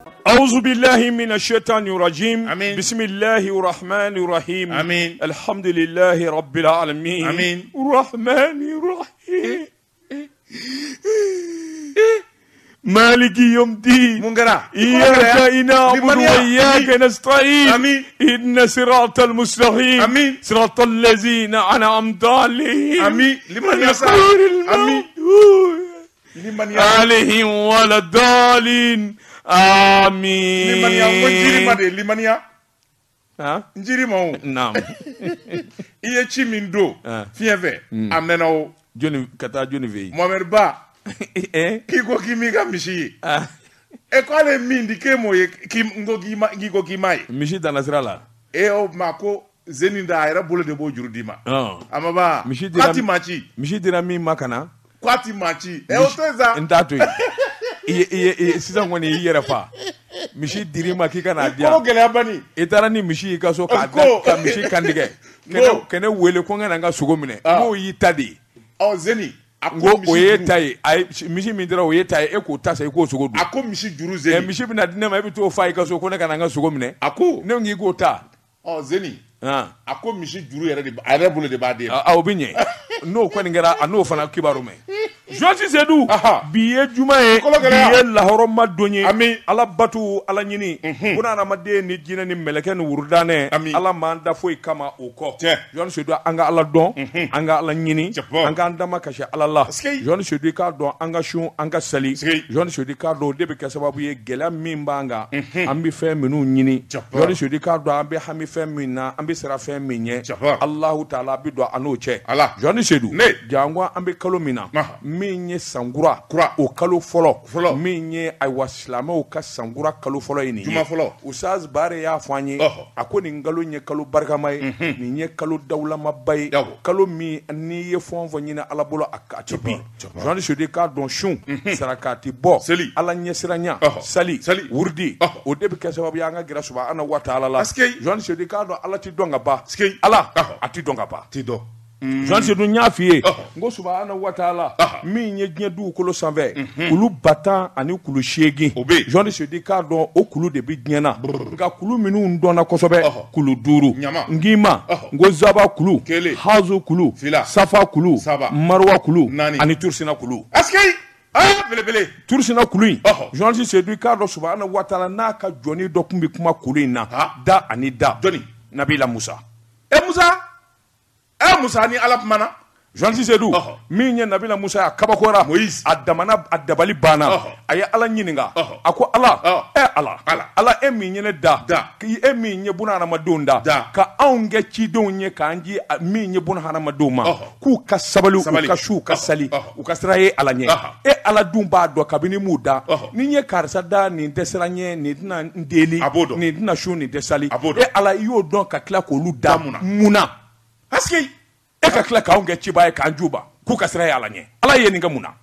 أعوذ بالله من الشيطان الرجيم. آمين. بسم الله الرحمن الرحيم. آمين. الحمد لله رب العالمين. آمين. الرحمن الرحيم. مالك يوم الدين. Mun kɛra? إياك نعبد Limaniya. وإياك نستعين. آمين. إن صراط المستقيم. آمين. صراط الذين أنعمت عليهم. Ami, limaniya sa. غير Ami. المغضوب Limaniya. عليهم ولا الضالين. آمين. Limaniya, n ko n jir'i ma de, limaniya. ها؟ N jir'i ma o. نعم. I ye ci min don Ah. fiɲɛ fɛ, a mɛnna o. Jɔnni ka taa jɔnni fɛ yen? Mohamed Ba, Eh? k'i ko k'i m'i ka misi ye. Ah. E ko ale ye min di k'e m'o ye, k'i n ko k'i ma k'i ko k'i m'a ye. Misi danna sira la. E o ma ko zeni da a yɛrɛ bolo de b'o juru d'i ma. Ɔn. A ma ban. Misi dira K'a ti maa ci. Misi dira min ma ka na. K'a ti maa ci. E o to yen sa. N t'a to yen. I ye sisan kɔni i y'i yɛrɛ fa. Misi dir'i ma k'i ka n'a di Kɔrɔ yan. gɛlɛya bani. I taara ni misi y'i ka so k'a da Ko. ka misi kantigɛ. Ko. Kɛnɛ wele ko n ka na n ka sogo minɛ. Ah. N k'o y'i ta de ye. Ɔ zeni. A N ko ko misi o y'e juru. ta ye. A ye misi min dira o y'e ta ye, e k'o ta sa i k'o sogo dun. A ko misi juru Ɛ zeni. misi bɛna di ne ma, e bɛ t'o fa i ka so ko ne ka na n ka sogo minɛ. A ko. Ne ko k'i k'o ta. Ɔ zeni. Han. A ko misi juru yɛrɛ de a yɛrɛ bolo de b'a d'e ma. A o bɛ ɲɛ. N'o kɔni kɛra, a n'o fana kibaru mɛn. Journaliste Seydou, Aha. bi ye juma ye, Kolo gɛlɛya. bi ye lahɔrɔma don ye. Ami. Ala batu, ala ɲini. Buna hadamaden ni jinɛ ni mɛlɛkɛ ni wurudanɛ. Ami. Ala m'an da foyi kama o kɔ. Tiɲɛ. Journaliste Seydou, an ka Ala dɔn, an ka Ala ɲini, Cɛpɔ. an k'an dama kasi Ala la. Sikeyi. Journaliste Seydou, i k'a dɔn an ka sun, an ka sali. Sikeyi. Journaliste Seydou, i k'a dɔn o de bɛ kɛ sababu ye gɛlɛya min b'an kan, an bɛ fɛn minnu ɲini. Cɛpɔ. Journaliste Seydou, i k'a dɔn an bɛ hami fɛn min na, an bɛ siran fɛn min ɲɛ. Cɛpɔ. Alahu taala bɛ don an n'o cɛ. Ala. Journaliste Seydou, Ne. janko an bɛ kalo min na, Aha. min ye sankura Kura. o kalo fɔlɔ, Fɔlɔ. min ye ayiwa silamɛw ka sankura kalo fɔlɔ ye nin ye. Juma fɔlɔ. Ustaz Bare y'a fɔ an ye, Ɔhɔ. a ko nin kalo in ye kalo barikama ye, nin ye kalo dawulamaba ye, Awɔ. kalo min n'i ye fɛn o fɛn ɲini Ala bolo a ti bin. Cɛpɔ. Journaliste Seydou, i k'a dɔn sun, sarakati bɔ, Seli. Ala ɲɛsiranya, Ɔhɔ. sali, Sali. wurudi, Ɔhɔ. o de bɛ kɛ sababu ye an ka gɛrɛ subahana wa taala la. Asikeyi. Journaliste Seydou, i k'a dɔn Ala ti dɔn ka ban. Asikeyi. Ala, Ɔhɔ. a ti dɔn ka ban. Ti dɔn. Journaliste Seydou, n y'a f'i ye, Ɔhɔ. n ko subahana wa taala Ɔhɔ. min ye diɲɛ dugukolo sanfɛ, kulu 10 8 O bɛ yen. Journaliste Seydou, i k'a dɔn o kulu de bɛ diɲɛ na, nka kulu minnu dɔnna kosɛbɛ, Ɔhɔ. kulu 5. Ɲama. N k'i ma, Ɔhɔ. n ko zaba kulu, Kelen. hazu kulu, Fila. safa kulu, Saba. marwa kulu, Naani. ani turusina kulu. Asikeyi. Aa belebele. Turusina kulu in, Ɔhɔ. Journaliste Seydou, i k'a dɔn subahana wa taala n'a ka jɔnni dɔ tun bɛ kuma kulu in na, Ha. da ani da. Jɔnni? Nabila Musa. E Musa. E Musa ni Ala kumana. Journaliste Seydou, Ɔhɔ. min ye Nabila Musa ye, a kabakora, Moïse. a damana, a dabali banna, Ɔhɔ. a ye Ala ɲininka, Ɔhɔ. a ko Ala, Ɔhɔ. e Ala, Ala. Ala e min ye ne da, Da. k'i e min ye buna hadamadenw da, Da. ka anw kɛ cidenw ye k'an ji min ye buna hadamadenw ma, Ɔhɔ. k'u ka sabali, u Sabali. ka su, u ka Ɔhɔ. sali, Ɔhɔ. u ka siran ye Ala ɲɛ. Ɔhɔ. E Ala dun b'a dɔn kabini m'u da, Ɔhɔ. ni n ye karisa da, nin tɛ siran ɲɛ, nin tɛna n deli, A b'o dɔn. nin tɛna sun, nin tɛ sali. A b'o dɔn. E Ala, i y'o dɔn ka tila k'olu da Da mun na? mun na? Asikeyi. E ka tila k'anw kɛ ciba ye k'an juba k'u ka sira ye Ala ɲɛ. Ala ye nin kɛ mun na?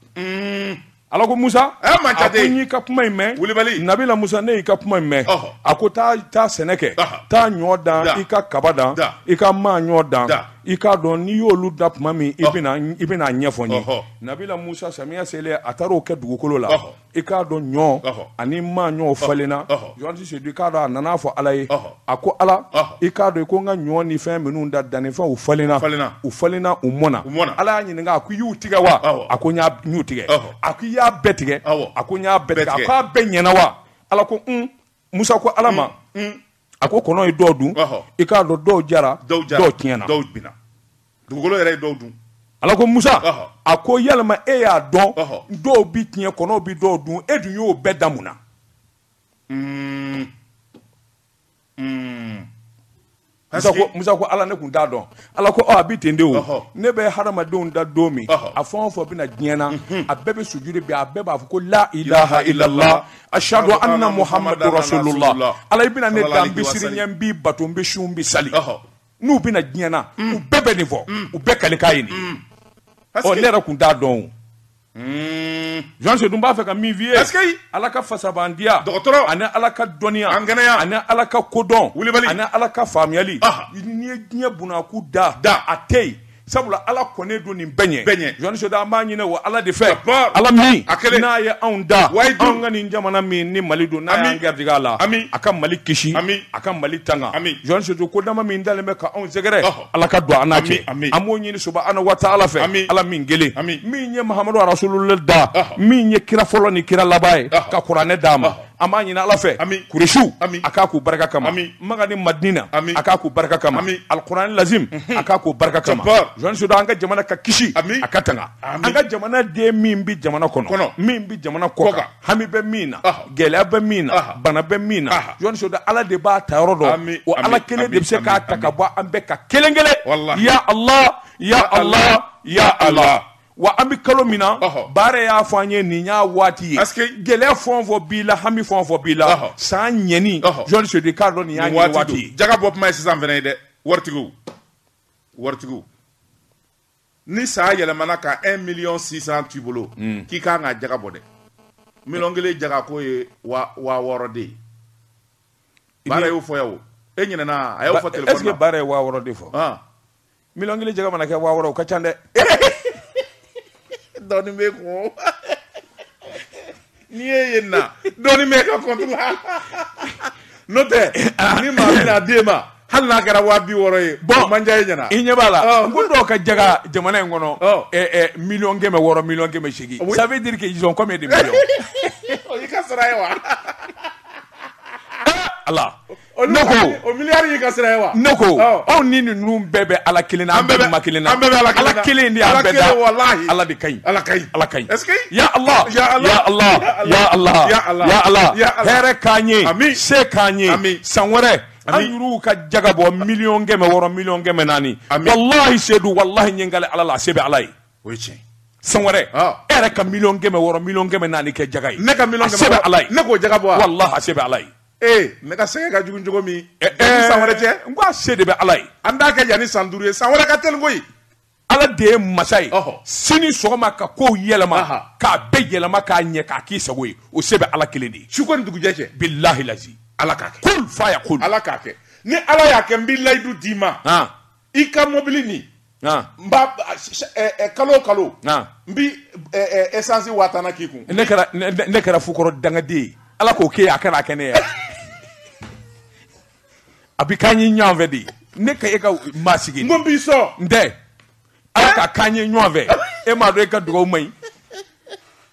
Ala ko Musa, Eh, man a ko jate. n y'i ka kuma in mɛn. Wulibali. Nabila Musa, ne y'i ka kuma in mɛn. Ɔhɔ. A ko taa taa sɛnɛ kɛ, Ɔhɔ. taa ɲɔ dan, Da. i ka kaba dan, Da. i ka maa ɲɔ dan, Da. i k'a dɔn n'i y'olu da tuma min, i Ɔhɔ. bɛna i bɛna a ɲɛfɔ n ye. Ɔhɔ. Nabila Musa samiya selen, a taara o kɛ dugukolo la. Ɔhɔ. I k'a dɔn ɲɔ Ɔhɔ. ani maa ɲɔw falenna. Ɔhɔ. Journaliste Seydou, i k'a dɔn a nana fɔ Ala ye. Ɔhɔ. A ko Ala, Ɔhɔ. i k'a dɔn i ko n ka ɲɔ ni fɛn minnu da dannifɛnw falenna. Falenna. U falenna, u mɔnna. U mɔnna. Ala y'a ɲininka, a ko i y'u tigɛ wa? Awɔ. A ko n y'u tigɛ. Ɔhɔ. A ko i y'a bɛɛ tigɛ? Awɔ. A ko n y'a bɛɛ Bɛɛ tigɛ. A tigɛ. ko a bɛɛ ɲɛna wa? Ala ko un. Musa ko Ala ma, a ko kɔnɔ ye dɔw dun, Ɔhɔ. i k'a dɔn dɔw jara, Dɔw jara. dɔw tiɲɛna. Dɔw binna. Dugukolo yɛrɛ ye dɔw dun. Ala ko Musa, Ɔhɔ. a ko yalima e y'a dɔn Ɔhɔ. dɔw bi tiɲɛ, kɔnɔw bi dɔw dun, e dun y'o bɛɛ da mun na? Musa ko Ala, ne kun t'a dɔn. Ala ko a bi ten de o. Ɔhɔ. Ne bɛ hadamadenw da don min, Ɔhɔ. a fɛn o fɛn bɛna diɲɛ na, a bɛɛ bɛ sujudi bi, a bɛɛ b'a fɔ ko la ilaha illallah, ashhadu anna muhammadu rasulullah. Ala, i bɛna ne da, n bɛ siran ɲɛ, n b'i bato, n bɛ sun, n bɛ sali. Ɔhɔ. N'u bɛna diɲɛ na, u bɛɛ bɛ nin fɔ, u bɛɛ kalikan ye nin ye. Ɔ, ne yɛrɛ kun t'a dɔn o. Jean Seydou, n b'a fɛ ka min f'i ye. Est-ce que Ala ka fasabandiya, Dɔgɔtɔrɔ. ani Ala ka dɔnniya, An kɛnɛya. ani Ala ka kodɔn, Wulibali. ani Ala ka faamuyali. Aha. N'i ye diɲɛ bunakun da, Da. a tɛ yen. Sabula Ala kɔnnen don nin bɛɛ ɲɛ. Bɛɛ ɲɛ. Journaliste an b'a ɲini o Ala de fɛ. D'abord. Ala min A kelen. n'a ye anw da. Wayidu. Anw ka nin jamana min ni Mali don, n'a Ami. y'an garijɛgɛ a la. Ami. A ka Mali kisi. Ami. A ka Mali tanga. Ami. Journaliste ko dama min dalen bɛ ka anw sɛgɛrɛ. Ɔhɔ. Ala ka don an n'a Ami, cɛ. ami. An b'o ɲini subahana wa taala fɛ. Ami. Ala min kelen. Ami. Min ye Mahamadu Rasulula da. Ɔhɔ. Min ye kira fɔlɔ ni kira laban ye. Ɔhɔ. Ka kuranɛ d'a ma. Ɔhɔ. An b'a ɲini Ala fɛ. Ami. Kuresiw. Ami. A k'a k'u barika kama. Ami. Maka ni Madina. Ami. A k'a k'u barika kama. Ami. Alikuranɛ lazim. A k'a k'u barika kama. Jabbar. Journaliste an ka jamana ka kisi. Ami. A ka tanga. Ami. An ka jamana den min bɛ jamana kɔnɔ. Kɔnɔ. Min bɛ jamana kɔ kan. Kɔkan. Hami bɛ min na. Ɔhɔ. Gɛlɛya bɛ min na. Ɔhɔ. Bana bɛ min na. Ɔhɔ. Journaliste Ala de b'a ta yɔrɔ dɔn. Ami, O ami, Ala kelen de bɛ se ami, k'a ta ami. ka bɔ an bɛɛ kan kelen kelen. Wallahi. Ya Allah, ya Allah, ya Allah. Wa an bɛ kalo min na, Ɔhɔ. baara y'a fɔ an ye nin y'a waati ye. Est-ce que- Gɛlɛya fɛn o fɛn b'i la, hami fɛn o fɛn b'i la, Ɔhɔ. san ɲɛni, Ɔhɔ. journaliste k'a dɔn nin y'a Nin ɲɛni waati waati don. ye. Jaga bɔ kuma ye sisan fɛnɛ ye dɛ. Waritigiw. Waritigiw. Ni san yɛlɛmana ka 1 million 600 t'i bolo, k'i kan ka jaga bɔ dɛ. Miliyɔn kelen jaga ko ye 6000 de ye. Baara y'o fɔ yan o. E ɲinɛna a y'o fɔ Est-ce téléphone que na. baara ye 6000 de fɔ? Han. Miliyɔn kelen jaga mana kɛ 6000, o ka ca dɛ. Dɔɔnin b'e kun. N'i ye yen na, dɔɔnin b'e ka compte la. N'o tɛ, ni maa bɛna d'e ma, hali n'a kɛra 60 000 ye, Bon. o man diya e ɲɛna. I ɲɛ b'a la, Ɔ. n ko dɔw ka jaga jamana in kɔnɔ, Ɔ. 600 000 000, 800 000. Oui. Ça veut dire qu'ils ont combien de millions? O y'i ka sara ye wa? Ala. Olu Ne ko, o miliyari y'i ka sira ye wa? ne ko, Ɔ. anw ni ninnu bɛɛ bɛ Ala kelen na, an An bɛɛ bɛɛ bɛ- ma kelen na. an bɛɛ bɛ Ala kelen na. Ala kelen de y'an Ala bɛɛ da. kelen, walahi. Ala de ka ɲi. Ala ka ɲi. Ala ka ɲi. Est-ce que- Ya Allah, Ya Allah. ya Allah, ya Allah, Ya Allah. ya Allah. Ya Allah. Hɛrɛ k'an ye, Ami. se k'an ye. Ami. San wɛrɛ, an Ami. yɛrɛw ka jaga bɔ 600 000 000, 400 000. Ami. Walahi Sedu, walahi n ye n kale Ala la, a se bɛ Ala ye. O ye tiɲɛ. San wɛrɛ, Ah. e yɛrɛ ka 600 000 000, 400 000 kɛ jaga ye. Ne ka miliyɔn A se bɛ kɛmɛ Ala ye. Ne k'o jaga bɔ wa? Walahi a se bɛ Ala ye. Ee, ne ka sɛgɛn ka jugu cogo min. Yanni san wɛrɛ cɛ, N ko a se de bɛ Ala ye. an t'a kɛ yanni san 5 ye. San wɛrɛ ka teli koyi. Ala de ye masa ye. Ɔhɔ. Sini sɔgɔma ka kow yɛlɛma, Aha. k'a bɛɛ yɛlɛma k'a ɲɛ k'a k'i sago ye, o se bɛ Ala kelen de ye. Su ko ni dugujɛ cɛ. Bilahi lazi. Ala k'a kɛ. Kul fa ya kul. Ala k'a kɛ. Ni Ala y'a kɛ, n b'i layidu d'i ma. Han. I ka mobili nin. Han. N b'a kalo o kalo. Han. N bi essence 10 000 na k'i kun. Ne kɛra ne kɛra fukɔrɔ dangaden ye. Ala k'o k'e ye, a kana kɛ ne ye. A bɛ k'an ye ɲɔgɔn fɛ de. Ne ka e ka maa sigi. N ko n b'i sɔn. N tɛ. Ala ka k'an ye ɲɔgɔn fɛ. E m'a dɔn e ka dugawu man ɲi.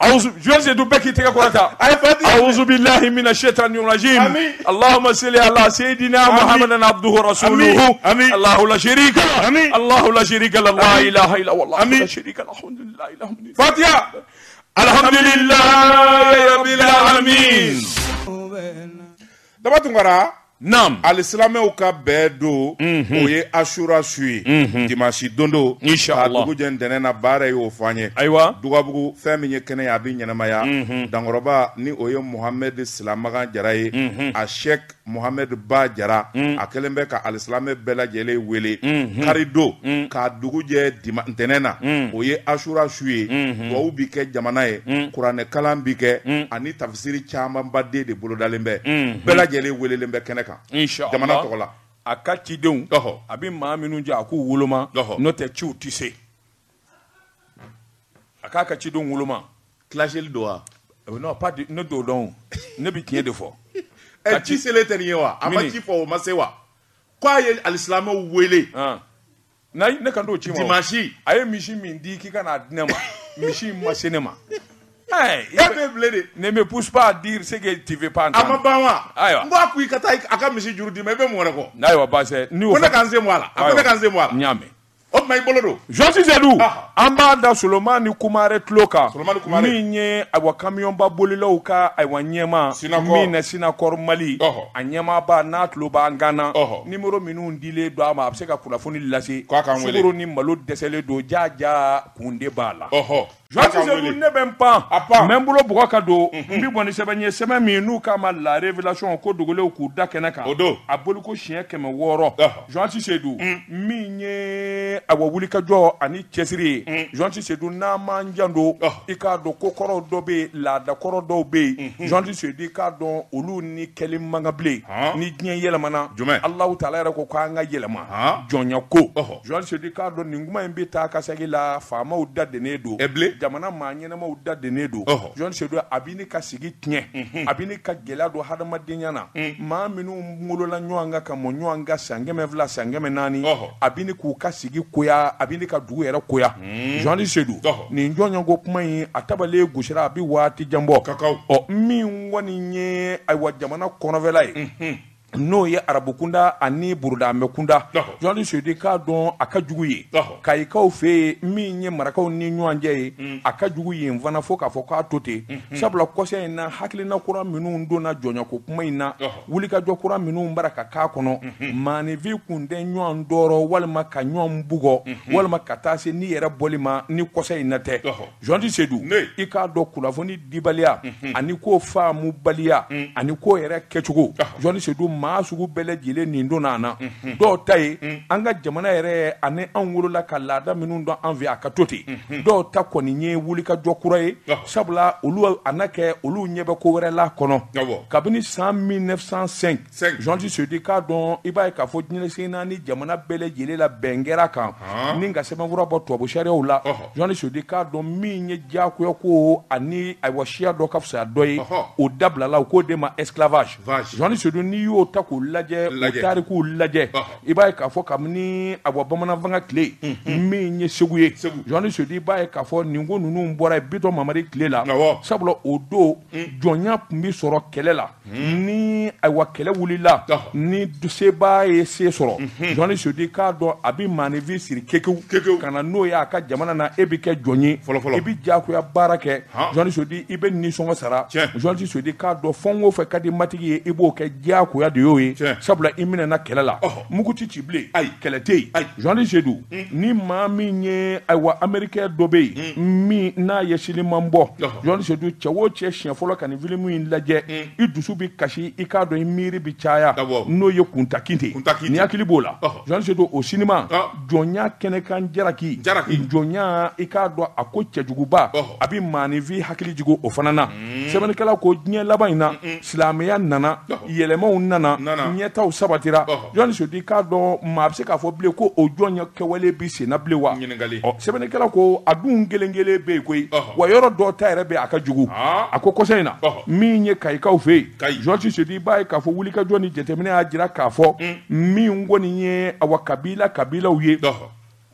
Awuzu Joël Seydou bɛɛ k'i tɛgɛ kɔrɔta. A ye Fatiha. أعوذ بالله من الشيطان الرجيم. آمين. اللهم صل على سيدنا محمد عبده ورسوله. آمين. الله لا شريك له. آمين. الله لا شريك له. لا آمين. إله إلا هو. الله آمين. لا شريك له. الحمد لله. الحمد لله. Fatiha. الحمد لله رب العالمين. Daba Tunkara. نعم. Alisilamɛw ka bɛɛ don, o ye Asura su ye, dimanche don don. Inshallah. Ka dugu jɛ ntɛnɛn na, baara y'o fɔ an ye. Ayiwa. Dugabugu fɛn min ye kɛnɛ ye, a bɛ ɲɛnamaya. Dankɔrɔba ni o ye Mohamed Silamakan Jara ye, a Sheikh Mohamed Ba Jara, a kɛlen bɛ ka alisilamɛ bɛɛ lajɛlen wele kari don k'a dugu jɛ ntɛnɛn na, o ye Asura su ye. Duwawu bi kɛ jamana ye, kuranɛkalan bi kɛ, ani tafisiri camanba den de bolodalen bɛ. Bɛɛ lajɛlen welelen bɛ kɛnɛ kan. Inshallah. Jamana tɔgɔ la. A ka cidenw. Ɔhɔ. A bɛ maa minnu jɛ a k'u woloma. Ɔhɔ. N'o tɛ ciw tɛ se. A k'a ka cidenw woloma. Claseli don wa? Non, pas de, ne t'o dɔn o. Ne bɛ tiɲɛ de fɔ. Ɛ, ci selen tɛ nin ye wa? A ma Mini. ci fɔ o ma se wa? K'a ye alisilamɛw wele. Han. Na ne kan t'o ci ma o. Dimanche. A ye misi min di k'i ka n'a di ne ma, misi in ma se ne ma. Ɛɛ, E bɛ bilen de. ne me pousse pas à dire ce que tu veux pas A ma entendre. ban wa? Ayiwa. N ko a ko i ka taa a ka misi juru d'i ma, i bɛ mun wɛrɛ kɔ? Ayiwa baasi tɛ. N'i y'o Ko ne fɔ- ka n sen bɔ a la. A ko ne ka n sen bɔ a la. N y'a mɛn. O tuma i bolo don. Josi Sedu, Aha. an b'a da Solomani Kumare tulo kan. Solomani Kumare. Min ye ayiwa kamiyɔnba bolilaw ka ayiwa ɲɛma. Sinakɔr. Min na Sinakɔr Mali. Ɔhɔ. A ɲɛmaaba n'a tulo b'an kan na. Ɔhɔ. Numéro minnu dilen don a ma, a bɛ se ka kunnafoni lase. K'a k'an wele. Sukaro ni malo dɛsɛlen don, jaaja kun de b'a la. Ɔhɔ. Journaliste Seydou, ne bɛ n pan, n bɛ n bolo bugɔ ka don, n bɛ bɔ ni sɛbɛn ye, sɛbɛn min n'u k'a ma La Révélation, ko dogolenw k'u da kɛnɛ kan. O don. A boliko siɲɛ 600. Journaliste Seydou, min ye awa wulikajɔ ani cɛsiri ye, Journaliste Seydou, n'an m'an janto, i k'a dɔn ko kɔrɔw dɔ bɛ yen, laada kɔrɔ dɔw bɛ yen, Journaliste Seydou, i k'a dɔn olu ni kɛli man kan bilen. Ni diɲɛ yɛlɛmana, Jumɛn? Alahu taala yɛrɛ ko k'an ka yɛlɛma jɔnya ko. Journaliste Seydou, i k'a dɔn nin kuma in bɛ taa ka segin la, faamaw da dennen don, jamana maa ɲɛnamaw da dennen don. Journaliste Seydou, a bɛ ni ka sigi tiɲɛ, a bɛ ni ka gɛlɛya don hadamadenya na. Maa minnu wolola ɲɔgɔn kan ka mɔ ɲɔgɔn kan san 200, san 400, a bɛ ni k'u ka sigi koya, a bɛ ni ka dugu yɛrɛ koya. Journaliste Seydou, nin jɔnɲɔgɔn kuma in a tabalen gosira, a bɛ waati jan bɔ. Ɔ, min kɔni ye ayiwa jamana kɔnɔfɛla ye, n'o ye arabukunda ani burudamɛkunda, Journaliste Seydou, k'a dɔn a ka jugu ye kayikaw fɛ yen, min ye marakaw ni ɲɔgɔn cɛ ye, a ka jugu yen fana fo k'a fɔ k'a to ten. Sabula kɔsɛ in na, hakilina kura minnu donna jɔnyako kuma in na, wulikajɔ kura minnu bara ka k'a kɔnɔ, maaninfin kun tɛ ɲɔgɔn tɔɔrɔ walima ka ɲɔgɔn bugɔ walima ka taa se ni yɛrɛ bɔli ma ni kɔsɛ in na tɛ. Journaliste Seydou, i k'a dɔn kunnafoni dibaliya ani ko faamubaliya ani ko yɛrɛ kɛcogo, Journaliste Seydou, maa sugu bɛɛ lajɛlen nin donna an na. Dɔw ta ye an ka jamana yɛrɛ ani anw wolola ka laada minnu dɔn an fɛ, a ka to ten. Dɔw ta kɔni ye wulikajɔ kura ye, sabula olu a na kɛ olu ɲɛ bɛ ko wɛrɛ la kɔnɔ. Kabini san 1905, Journaliste Seydou, k'a dɔn i b'a ye k'a fɔ diɲɛ sen naani jamana bɛɛ lajɛlen la bɛn kɛra kan ni ka sɛbɛnfura bɔ tubabu sariyaw la. Journaliste Seydou, k'a dɔn min ye diyagoya ko ani ayiwa siya dɔ ka fisa dɔ ye, o dabilala, u k'o de ma esclavage. Journaliste Seydou, n'i y'o ta k'o lajɛ, o tarikuw lajɛ, i b'a ye k'a fɔ kabini awa bamanan fanga tile min ye Segu ye, Journaliste Seydou, i b'a ye k'a fɔ nin ko ninnu bɔra yen Bitɔn Mamadi tile la. Sabula o don jɔnya tun bɛ sɔrɔ kɛlɛ la. Ni ayiwa kɛlɛ wulila, ni sebaa ye se sɔrɔ, Journaliste Seydou, k'a dɔn a bɛ maaninfin siri kekew ka na n'o ye a ka jamana na, e bɛ kɛ jɔn ye, i bɛ diyagoya baara kɛ. Journaliste Seydou, i bɛ nisɔngɔ sara. Journaliste Seydou, k'a dɔn fɛn o fɛn ka di matigi ye, i b'o kɛ diyagoya de y'o ye, sabula i minɛna kɛlɛ la, mugu tɛ ci bilen, kɛlɛ tɛ yen. Journaliste Seydou, ni maa min ye ayiwa américain dɔ bɛ yen min n'a ye siliman bɔ, Journaliste Seydou, cɛ o cɛ siɲɛ fɔlɔ ka nin filimu in lajɛ, i dusu bɛ kasi, i k'a dɔn i miiri bɛ caya, n'o ye Kunta Kinte, ni hakili b'o la. Journaliste Seydou, o sinima jɔnya kɛnɛkan jalaki, jɔnya, i k'a dɔn a ko cɛjuguba, a bɛ maaninfin hakili jigin o fana na. Sɛbɛnnikɛla ko diɲɛ laban in na, silamɛya nana, yɛlɛmaw nana, ɲɛtaw sabatira. Journaliste Seydou, i k'a dɔn maa bɛ se k'a fɔ bilen ko o jɔnya kɛwale bɛ senna bilen wa? Ɔ, sɛbɛnnikɛla ko a dun kelen kelen bɛ yen koyi, wa yɔrɔ dɔw ta yɛrɛ bɛ a ka jugu. A ko kɔsɛ in na, min ye kayikaw fɛ yen, Journaliste Seydou, i b'a ye k'a fɔ wulikajɔ ni jateminɛ y'a jira k'a fɔ min kɔni ye awa kabila kabilaw ye,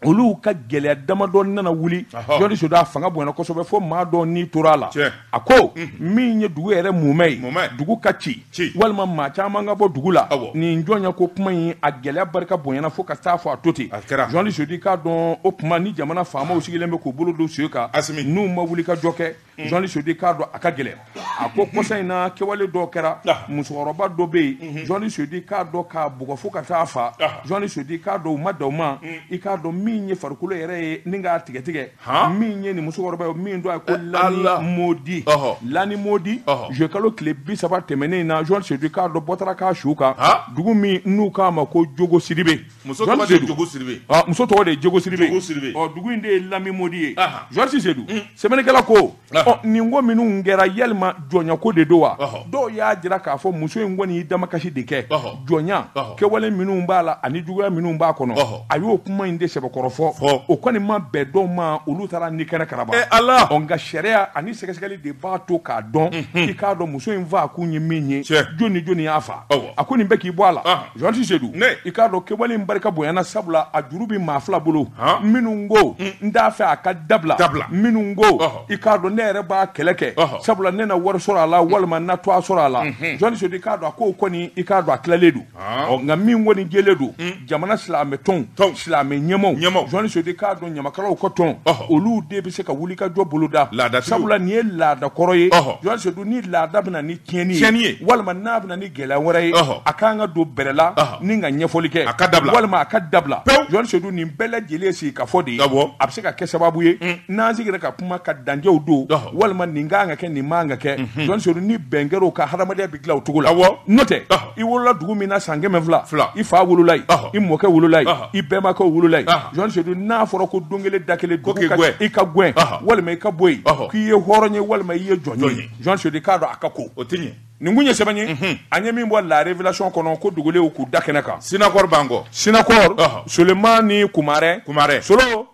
olu ka gɛlɛya damadɔ nana wuli. Journaliste Seydou, a fanga bonyana kosɛbɛ fo maa dɔ ni tora a la. A ko min ye dugu yɛrɛ mumɛ ye, dugu ka ci walima maa caman ka bɔ dugu la, nin jɔnya ko kuma in a gɛlɛya barika bonyana fo ka taa fɔ a to ten. Journaliste Seydou, k'a dɔn o kuma ni jamana faamaw sigilen bɛ k'u bolo don sen kan, n'u ma wuli ka jɔ kɛ, Journaliste Seydou, k'a dɔn a ka gɛlɛn. A ko kɔsa in na, kɛwale dɔw kɛra, musokɔrɔba dɔ bɛ yen, Journaliste Seydou, k'a dɔn k'a bugɔ fo ka taa fa. Journaliste Seydou, k'a dɔn u ma dan o ma, i k'a dɔn min ye farikolo yɛrɛ ye ni k'a tigɛ tigɛ, min ye nin musokɔrɔba ye min dɔn a ye ko Lani Modi, Lani Modi, juillet kalo tile 30 tɛmɛnen in na, Journaliste Seydou, k'a dɔn bɔtara k'a su kan, dugu min n'u k'a ma ko Jogo Sidibe. Muso tɔgɔ de ye Jogo Sidibe. Muso tɔgɔ de ye Jogo Sidibe. Ɔ, dugu in de ye Lami Modi ye. Journaliste Seydou, sɛbɛnnikɛla ko ɔ, nin ko minnu kɛra, yalima jɔnyako de don wa? Dɔw y'a jira k'a fɔ muso in kɔni y'i damakasi de kɛ, jɔnya kɛwale minnu b'a la ani juguya minnu b'a kɔnɔ, a y'o kuma in de sɛbɛkɔrɔ fɔ. O kɔni ma bɛn dɔw ma, olu taara ni kɛnɛ karaba. Ala. Ɔ, nka sariya ani sɛgɛsɛgɛli de b'a to k'a dɔn, i k'a dɔn muso in fa kun ye min ye, jɔn ni jɔni y'a fa. A ko nin bɛɛ k'i bɔ a la. Journaliste Seydou, i k'a dɔn kɛwale in barika bonyana, sabula a juru bɛ maa fila bolo, minnu ko n t'a fɛ a ka dabila, minnu ko i k'a dɔn ne yɛrɛ yɛrɛ b'a kɛlɛ kɛ sabula ne na wari sɔrɔ a la walima n na tɔgɔ sɔrɔ a la Joël Seydou i k'a dɔn a k'o kɔni i k'a dɔn a tilalen don ɔ nka min kɔni jɛlen don jamana silamɛ tɔnw silamɛ ɲɛmaaw Joël Seydou i k'a dɔn ɲamakalaw ka tɔn olu de bɛ se ka wuli ka jɔ boloda sabula nin ye laada kɔrɔ ye Joël Seydou ni laada bɛ na ni tiɲɛni ye walima n'a bɛ na ni gɛlɛya wɛrɛ ye a kan ka don bɛrɛ la ni ka ɲɛfɔli kɛ walima a ka dabila Joël Seydou nin bɛɛ lajɛlen sigi ka fɔ de ye a bɛ se ka kɛ sababu ye n'an sigira ka kuma ka danjɛw don walima nin kan ka kɛ nin man ka kɛ Joël Seydou ni bɛn kɛra o kan hadamadenya bɛ dilan o cogo la n'o tɛ i wolola dugu min na san 200 i fa wolola yen i mɔkɛ wolola yen i bɛnbakɛw wolola yen Joël Seydou n'a fɔra ko don kelen da kelen dugu ka i ka gɛn walima i ka bɔ yen k'i ye hɔrɔn ye walima i ye jɔn ye Joël Seydou i k'a dɔn a ka ko o tɛ ɲɛ. Nin kun ye sɛbɛn ye an ye min bɔ La Révélation kɔnɔ ko dugulenw k'u da kɛnɛ kan. Sinakɔrɔ b'an kɔ. Sinakɔrɔ Sulemani Kumarɛ. Kumarɛ. Solo.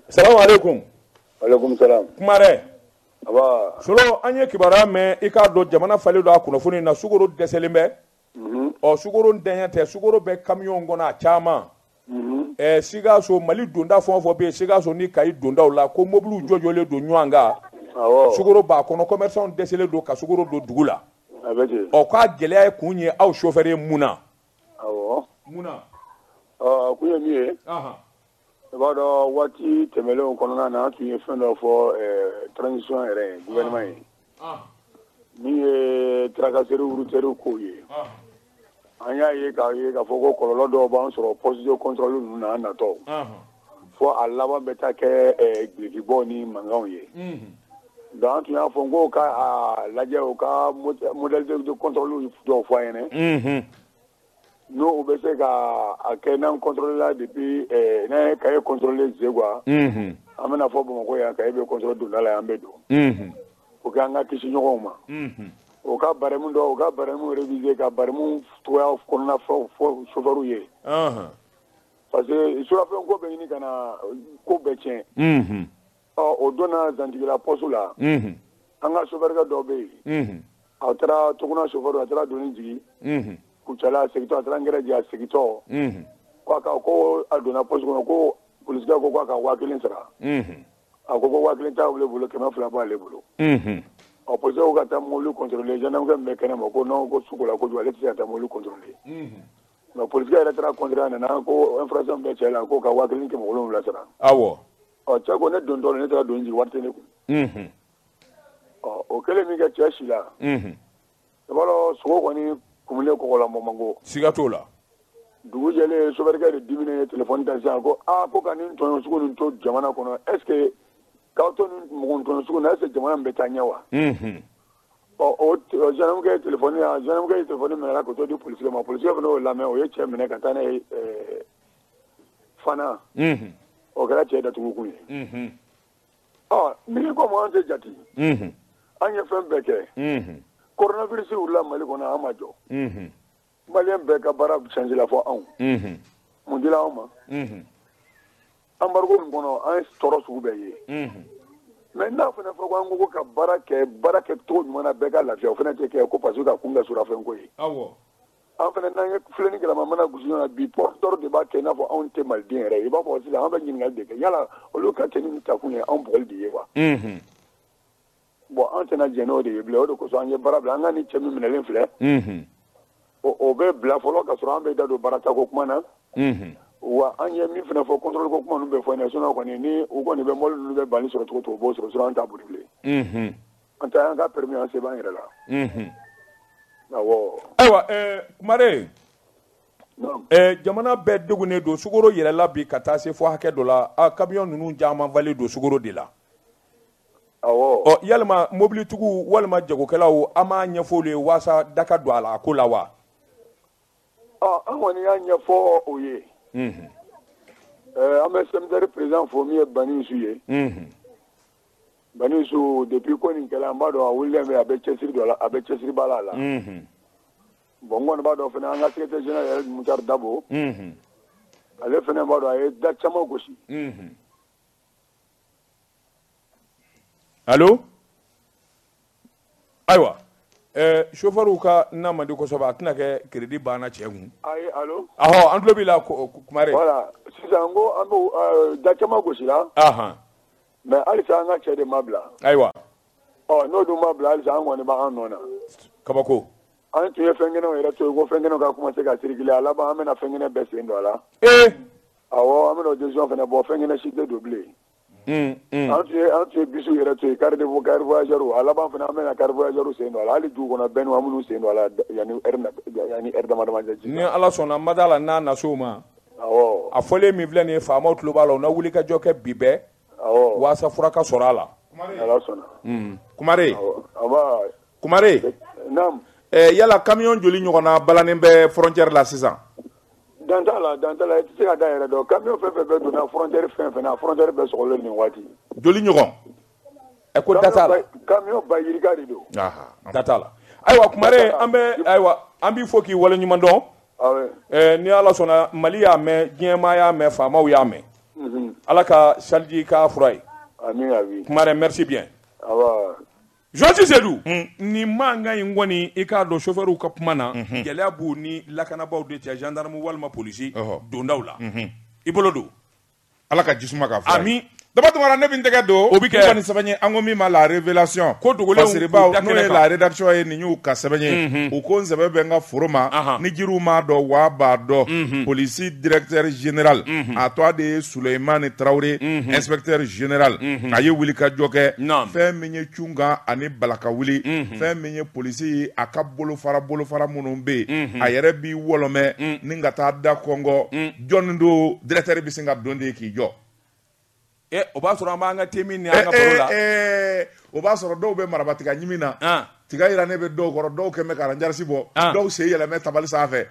Salamu aleykum. Aleykum salam. Kumarɛ. Aba. Solo an ye kibaruya mɛn i k'a dɔn jamana falen don a kunnafoni na sukaro dɛsɛlen bɛ. Ɔ sukaro dɛɲɛ tɛ sukaro bɛ kamiyɔn kɔnɔ a caman. Sikaso Mali donda fɛn o fɛn bɛ yen Sikaso ni Kayi dondaw la ko mobiliw jɔjɔlen don ɲɔgɔn kan. Sukaro b'a kɔnɔ commerçant dɛsɛlen don ka sukaro don dugu la. Ɔ k'a gɛlɛya ye kun ye aw chauffeur ye mun na? Awɔ. Mun na? A kun ye min ye. I b'a dɔn waati tɛmɛnlenw kɔnɔna na an tun ye fɛn dɔ fɔ transition yɛrɛ ye gouvernement ye. Min ye tracasserie routière kow ye. An y'a ye k'a fɔ ko kɔlɔlɔ dɔw b'an sɔrɔ poste de contrôle ninnu na an natɔ. Fo a laban bɛ taa kɛ gilekibɔ ni mankanw ye. Donc an tun y'a fɔ n ko ka lajɛ u ka modalité de contrôle dɔw fɔ an ɲɛna. N'o bɛ se ka a kɛ n'an contrôler la depuis n'an ye Kaye contrôler Zegwa. An bɛna fɔ Bamakɔ yan Kaye bɛ contrôler donda la yan an bɛ don. O k'an ka kisi ɲɔgɔnw ma. O ka barème dɔw u ka barème réviser ka barème cogoya kɔnɔna fɔ chauffeur ye. Parce que surafɛn ko bɛ ɲini ka na ko bɛɛ tiɲɛ. Ɔ o donna Zantigila poste la. An ka chauffeur kɛ dɔ bɛ yen. A taara Toguna chauffeur a taara doni jigin. Kucala a segintɔ a taara angɛrɛ jigin a segintɔ. Ko a ko a donna poste kɔnɔ ko polisikɛ ko k'a ka 1000 sara. A ko ko 1000 t'ale bolo 200 b'ale bolo. Ɔ polisikɛ ko ka taa mobili contrôler gendarme min bɛ kɛnɛ ma ko non ko su kola kojugu ale tɛ se ka taa mobili contrôler. Mais polisikɛ yɛrɛ taara contrôler a nana ko infraction bɛ cɛ la ko ka 1700 sara. Awɔ. Ɔ cɛ ko ne dontɔ ne taara doni jigin wari tɛ ne kun. Ɔ o kɛlen min kɛ cɛ si la. I b'a dɔn sogo kɔni kumulen kɔgɔ la mɔ man go. Siga t'o la. Dugu jɛlen chauffeur de diminen ye téléphone ta sisan ko aa ko ka nin tɔɲɔ sugu nin to jamana kɔnɔ est ce que k'aw to nin mɔgɔ tɔɲɔ sugu nin est ce que jamana in bɛ taa ɲɛ wa. Ɔ o gendarme ye téléphone gendarme ye téléphone minɛ k'o to di policier ma policier fana y'o lamɛn o ye cɛ minɛ ka taa n'a ye Fana. O kɛra cɛ datugukun ye. Ɔ ni ko an tɛ jate. An ye fɛn bɛɛ kɛ. Coronavirus wulila Mali kɔnɔ an ma jɔ. Malien bɛɛ ka baara changer la fɔ anw. Mun dila anw ma. Embargo min kɔnɔ an ye tɔɔrɔ sugu bɛɛ ye. Mais n'a fana fɔra ko an ko ka baara kɛ cogo ɲuman na bɛɛ ka lafiya o fana tɛ kɛ ko parce que ka kun kɛ surafɛn ko ye. Awɔ. An fana n'an ye filen ni galama mana gosi ɲɔgɔn na bi porteur de b'a kɛ i n'a fɔ anw tɛ maliden yɛrɛ ye i b'a fɔ sisan an bɛ ɲininkali de kɛ yala olu ka cɛ ni takun ye anw bugɔli de ye wa. Bon an tɛna jɛn n'o de ye bilen o de kosɔn an ye baara bila an ka ni cɛ min minɛlen filɛ. O bɛ bila fɔlɔ ka sɔrɔ an bɛ da don baara tako kuma na. Wa an ye min fana fɔ contrôle ko kuma ninnu bɛ fɔ ɲɛna sinon kɔni ni u kɔni bɛ mobili ninnu bɛ bali sɔrɔ cogo o cogo u b'o sɔrɔ sinon an t'a boli bilen. An ta an ka permis an se b'an yɛrɛ la. Awɔ. Ayiwa Kumare. Jamana bɛɛ degunnen don sukaro yɛlɛla bi ka taa se fo hakɛ dɔ la a camion ninnu caman falen don sukaro de la. Awɔ. Ɔ yalima mobilitigiw walima jagokɛlaw an m'a ɲɛfɔ olu ye walasa da ka don a la a ko la wa. Ɔ an kɔni y'a ɲɛfɔ o ye. An bɛ CMDR président fo min ye Banisu ye. Banisu depuis ko nin kɛla an b'a dɔn a wulilen bɛ a bɛ cɛsiri dɔ la a bɛ cɛsiri ba la. Bon n kɔni b'a dɔn fana an ka secrétaire général yɛrɛ Mutari Dabo. Ale fana b'a dɔn a ye da caman gosi. Allo ayiwa chauffeur ka na man di kosɛbɛ a tɛna kɛ crédit banna cɛ kun. Ayi allo. Ahɔ an tulo b'i la Kumare. Voilà sisan n ko an bɛ da caman gosi la. Mais halisa an ka cɛ de ma bila. Ayiwa. Ɔ n'o dun ma bila halisa an kɔni b'an nɔ na. Kabako. An tun ye fɛn kɛnɛw yɛrɛ to yen ko fɛn kɛnɛw ka commencer ka circuler a laban an bɛna fɛn kɛnɛ bɛɛ sen don a la. Ee. Awɔ an bɛna o décision fana bɔ fɛn kɛnɛ si tɛ don bilen. An tun ye bisiw yɛrɛ to yen car de car voyageur a laban fana an bɛna car voyageur sen don a la hali dugu kɔnɔ bɛɛ an minnu sen don a la yanni heure dama dama cɛ. Ni Ala sɔnna n ma d'a la n'a na s'o ma. Awɔ. A fɔlen min filɛ nin ye faamaw tulo b'a la u na wuli ka jɔ kɛ bi bɛɛ. Awɔ. Waasa fura ka sɔrɔ a la. Ala sɔnna. Kumare. Awɔ. Aba. Kumare. Naam. Yala camion joli ɲɔgɔnna balannen bɛ frontière la sisan? Dan t'a la i tɛ se ka da yɛrɛ dɔn camion fɛn fɛn bɛ donna frontière fɛn fɛn na frontière bɛɛ sɔgɔlen nin waati. Joli ɲɔgɔn? Ɛ ko da t'a la. Camion ba yirika de don. Da t'a la. Ayiwa Kumare an bɛ ayiwa an b'i fo k'i waleɲuman dɔn. Awɔ. Ni Ala sɔnna Mali y'a mɛn diɲɛmaa y'a mɛn faamaw y'a mɛn. Ala ka saliji k'a fura ye. Ami ami. Kumare merci bien. Awa. Josi Seydou nin mankan in kɔni i k'a dɔn chauffeur ka kuma na gɛlɛya b'u ni lakanabaaw de cɛ gendarme walima polisi dondaw la i bolo don Ala ka jisuma k'a fura ye. Ami. Daba Tunkara ne bɛ n tɛgɛ don o bɛ kɛ ni kɔni sɛbɛn ye an ko min ma la révélation ko dogolenw Fasiribaw n'o ye la rédaction ye nin y'u ka sɛbɛn ye u ko n sɛbɛn bɛ n ka foro ma ni jiriw m'a dɔn wa b'a dɔn polisi directeur général a tɔgɔ de ye Souleymane Traoré inspecteur général a ye wulikajɔ kɛ fɛn min ye cunkan ani balakawuli fɛn min ye polisi ye a ka bolofara minnu bɛ yen a yɛrɛ b'i wɔlɔmɛ ni ka taa da kɔngɔ jɔnni don directeur bɛ sin ka don de k'i jɔ. O b'a sɔrɔ an b'an ka te min ni an ka baro la. O b'a sɔrɔ dɔw bɛ maraba tiga ɲimi na. Tiga yira ne bɛ dɔw kɔrɔ dɔw kɛn bɛ ka aranjarisi bɔ. Dɔw sen yɛlɛmɛ tabali sanfɛ.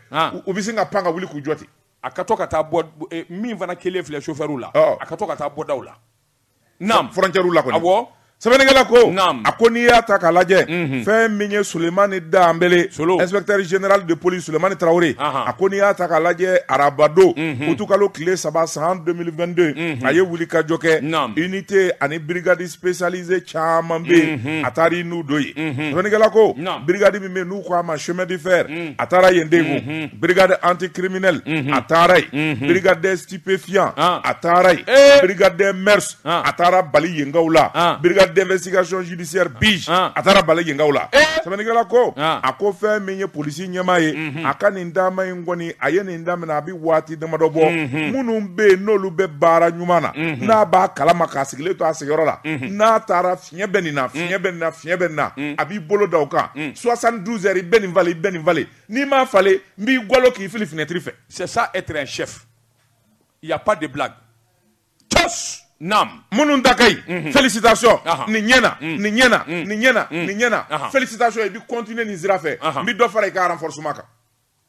U bɛ sin ka pan ka wuli k'u jɔ ten. A ka to ka taa bɔ min fana kelen filɛ chauffeur la. A ka to ka taa bɔ daw la. Naam. Frontière la kɔni. Awɔ. Sɛbɛnnikɛla ko. Naam. A ko n'i y'a ta k'a lajɛ. Fɛn min ye Souleymane Danbele. Solo. Inspecteur général de police Souleymane Traoré. A ko n'i y'a ta k'a lajɛ arabado. Utukalo tile 3 san 2022. A ye wulikajɔ kɛ. Naam. Unité ani brigade spécialisée caman bɛ yen. A taara i n'u don yen. Sɛbɛnnikɛla ko. Naam. Brigade min bɛ yen n'u ko a ma chemin de fer. A taara yen den kun. Brigade anticriminelle. A taara yen. Brigade des stupéfiants. A taara yen. Brigade des mœurs. A taara Bali yenkaw la. Brigade d'investigation judiciaire BIJ a taara Bali yenkaw la. Sɛbɛnnikɛla ko a ko fɛn min ye polisi ɲɛmaa ye a ka nin taama in kɔni a ye nin daminɛ a bɛ waati damadɔ bɔ minnu bɛ yen n'olu bɛ baara ɲuman na n'a b'a kalama k'a sigilen to a sigiyɔrɔ la n'a taara fiɲɛ bɛ nin na fiɲɛ bɛ nin na fiɲɛ bɛ nin na a b'i bolo da o kan 72 heures i bɛ nin falen i bɛ nin falen n'i m'a falen n b'i galo k'i fili fenêtre fɛ. C'est ça être un chef. Il y a pas de blague. Tous. Naam. Minnu ta ka ɲi félicitations nin ɲɛna nin ɲɛna nin ɲɛna nin ɲɛna félicitations i bɛ continuer nin sira fɛ n bɛ dɔ fara i ka renforcement kan.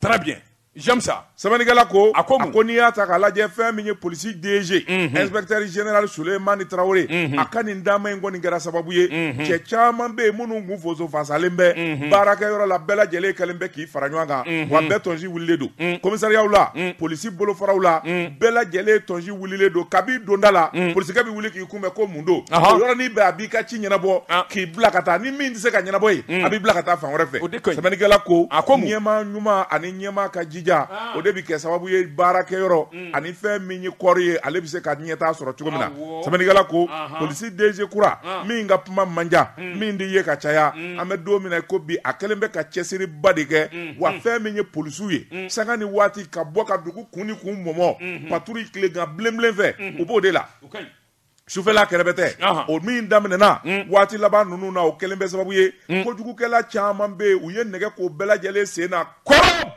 Très bien. J'aime ça. Sɛbɛnnikɛla ko a ko n'i y'a ta k'a lajɛ fɛn min ye polisi DG inspecteur général Souleymane Traoré a ka nin taama in kɔni kɛra sababu ye cɛ caman bɛ yen minnu kun foso fasalen bɛ baarakɛyɔrɔ la bɛɛ lajɛlen kɛlen bɛ k'i fara ɲɔgɔn kan wa bɛɛ tɔnsi wulilen don commissariat la polisi bolofaraw la bɛɛ lajɛlen tɔnsi wulilen don kabi donda la polisikɛ bɛ wuli k'i kunbɛn ko mun don o yɔrɔnin bɛɛ a b'i ka ci ɲɛnabɔ k'i bila ka taa ni min tɛ se ka ɲɛnabɔ yen a b'i bila ka taa fan wɛrɛ fɛ sɛbɛnnikɛla ko ɲɛmaa ɲuman ani ɲɛmaa ka jija o de bɛ kɛ sababu ye baarakɛyɔrɔ ani fɛn min ye kɔɔri ye ale bɛ se ka ɲɛtaa sɔrɔ cogo min na sɛbɛnnikɛla ko polisi DG kura min ka kuma man ca min tɛ ye ka caya an bɛ don min na ko bi a kɛlen bɛ ka cɛsiriba de kɛ wa fɛn min ye polisiw ye sanga ni waati ka bɔ ka dugu kun ni kun mɔmɔ patrouille tilegan bilenbilen fɛ u b'o de la. Sufɛla kɛrɛfɛ tɛ o min daminɛna waati laban ninnu na o kɛlen bɛ sababu ye kojugukɛla caman bɛ yen u ye nɛgɛ k'o bɛɛ lajɛlen sen na kɔrɔ.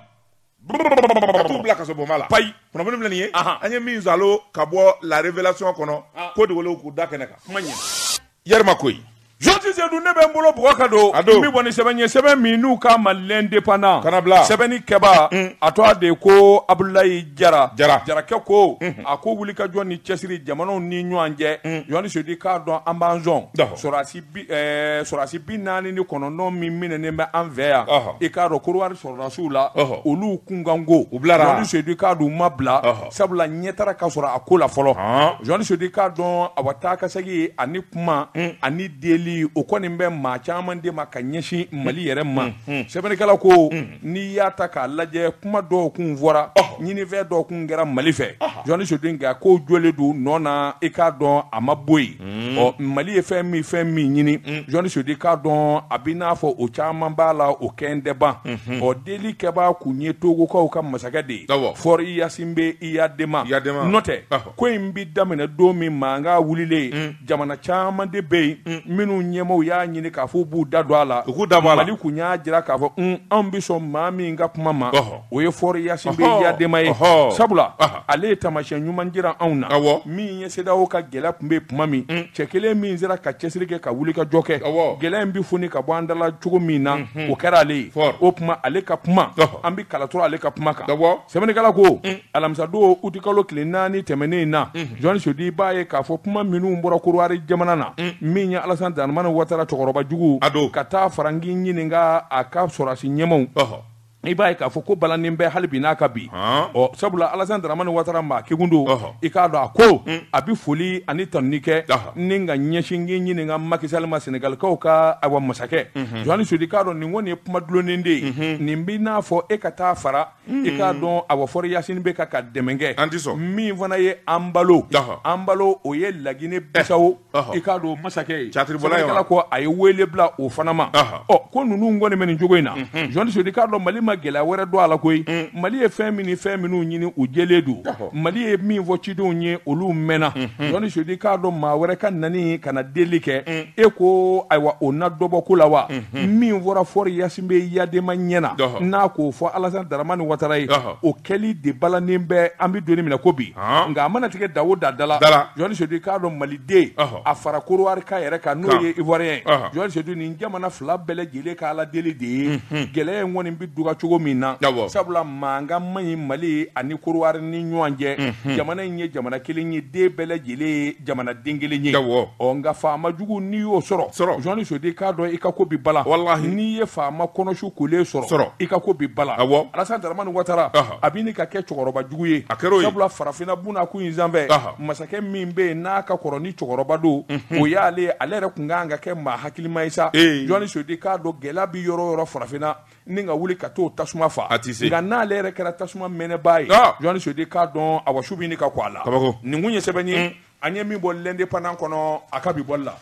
Ka t'u bila kasobonba la. Payi. Kunnafoni filɛ nin ye. An ye min zalo ka bɔ la révélation kɔnɔ. Ko dogolenw k'u da kɛnɛ kan. Kuma ɲɛ. Yɛrɛma koyi. Josi Seydou ne bɛ n bolo bɔgɔ ka don. A don. N bɛ bɔ ni sɛbɛn ye sɛbɛn min n'u k'a ma l'indépendant. Kana bila. Sɛbɛnni kɛbaa. A tɔgɔ de ko Abdoulaye Jara. Jara. Jarakɛ ko. A ko wulikajɔ ni cɛsiri jamanaw ni ɲɔgɔn cɛ. Josi Seydou k'a dɔn an b'an sɔn. Sɔrɔdasi 49 min minɛnen bɛ an fɛ yan. I k'a dɔn Korowari sɔrɔdasiw la. Olu kunkanko. U bilara. Josi Seydou k'a dɔn u ma bila. Sabula ɲɛtara ka sɔrɔ a ko la fɔlɔ. Josi Seydou k'a dɔn awa taa ka segin ani kuma ani deli. O kɔni bɛ maa caman de ma ka ɲɛsin Mali yɛrɛ ma sɛbɛnnikɛla ko n'i y'a ta k'a lajɛ kuma dɔw kun fɔra ɲinifɛn dɔw kun kɛra Mali fɛ Journaliste Seydou nka ko jɔlen don nɔ na i k'a dɔn a ma bɔ yen ɔ Mali ye fɛn min ɲini Journaliste Seydou i k'a dɔn a bɛ n'a fɔ o caman b'a la o kɛn tɛ ban ɔ deli kɛbaa kun ye Togokaw ka masakɛ de ye Faure Gnassingbé Eyadéma n'o tɛ ko in bɛ daminɛ don min mankan wulilen jamana caman de bɛ yen minnu ɲɛmaaw y'a ɲini k'a fɔ u b'u da don a la Mali kun y'a jira k'a fɔ anw bɛ sɔn maa min ka kuma ma o ye Faure Gnassingbé Eyadéma ye sabula ale ye taamasiyɛn ɲuman jira anw na min ye CEDEAO ka gɛlɛya tun bɛ tuma min cɛ kelen min sera ka cɛsiri kɛ ka wuli ka jɔ kɛ gɛlɛya in bɛ foni ka bɔ an da la cogo min na o kɛra ale ye o tuma ale ka kuma an bɛ kala turu ale ka kuma kan sɛbɛnnikɛla ko alamisadon utikalo tile 4 tɛmɛnen in na Journaliste Seydou i b'a ye k'a fɔ kuma minnu bɔra Korowari jamana na min ye Alassane Dramane Ouattara cɛkɔrɔba jugu ka taa farangi ɲininka a ka sɔrɔdasi ɲɛmaaw i b'a ye k'a fɔ ko balannen bɛ hali bi n'a ka bi ɔ sabula Alassane Dramane Ouattara maa kegun don i k'a dɔn a ko a bɛ foli ani tanuni kɛ ni ka ɲɛsin k'i ɲininka Macky Sall ma Senegalikaw ka awa masakɛ Journaliste Seydou i k'a dɔn nin kɔni ye kuma dulonnen de ye nin bɛ n'a fɔ e ka taa fara i k'a dɔn awa Faure Gnassingbé ka dɛmɛ kɛ an tɛ sɔn min fana ye Embalo Embalo o ye Laginɛ Bisawo i k'a dɔn masakɛ ye sɛbɛnnikɛla ko a ye wele bila o fana ma ɔ ko ninnu kɔni bɛ nin cogo in na Journaliste Seydou i k'a dɔn Mali ma gɛlɛya wɛrɛ don a la koyi Mali ye fɛn min ni fɛn minnu ɲini u jɛlen don Mali ye min fɔ cidenw ye olu mɛnna Journaliste Seydou i k'a dɔn maa wɛrɛ ka nani ka na deli kɛ e ko ayiwa o na dɔ bɔ ko la wa min fɔra Faure Gnassingbé Eyadéma ɲɛna n'a k'o fɔ Alassane Dramane Ouattara ye o kɛli de balannen bɛ an bɛ don min na ko bi nka a mana tigɛ da o da da la Journaliste Seydou i k'a dɔn Maliden a fara Korowari ka yɛrɛ kan n'o ye Ivoirien ye Journaliste Seydou nin jamana fila bɛɛ lajɛlen ka Ala deli de ye gɛlɛya in kɔni bɛ duga cogo min na sabula mankan man ɲi Mali ani Korowari ni ɲɔgɔn cɛ jamana in ye jamana kelen ye den bɛɛ lajɛlen ye jamana den kelen ye ɔ nka faama jugu n'i y'o sɔrɔ Journaliste Seydou i k'a dɔn i ka ko bi bala n'i ye faama kɔnɔsu kolen sɔrɔ i ka ko bi bala Alassane Dramane Ouattara a bɛ ɲini ka kɛ cɛkɔrɔba jugu ye sabula farafinna bunakun in sanfɛ masakɛ min bɛ yen n'a ka kɔrɔ ni cɛkɔrɔba don o y'ale ale yɛrɛ tun kan ka kɛ maa hakilima ye sa Journaliste Seydou i k'a dɔn gɛlɛya bɛ yɔrɔ o yɔrɔ farafinna ni ka wuli ka t'o tasuma fa nka n'ale yɛrɛ kɛra tasuma mɛnɛbaa ye Journaliste Seydou i k'a dɔn awa su bɛ ɲini ka ko a la nin kun ye sɛbɛn ye an ye min bɔ l'Indépendant kɔnɔ a ka bi bɔli la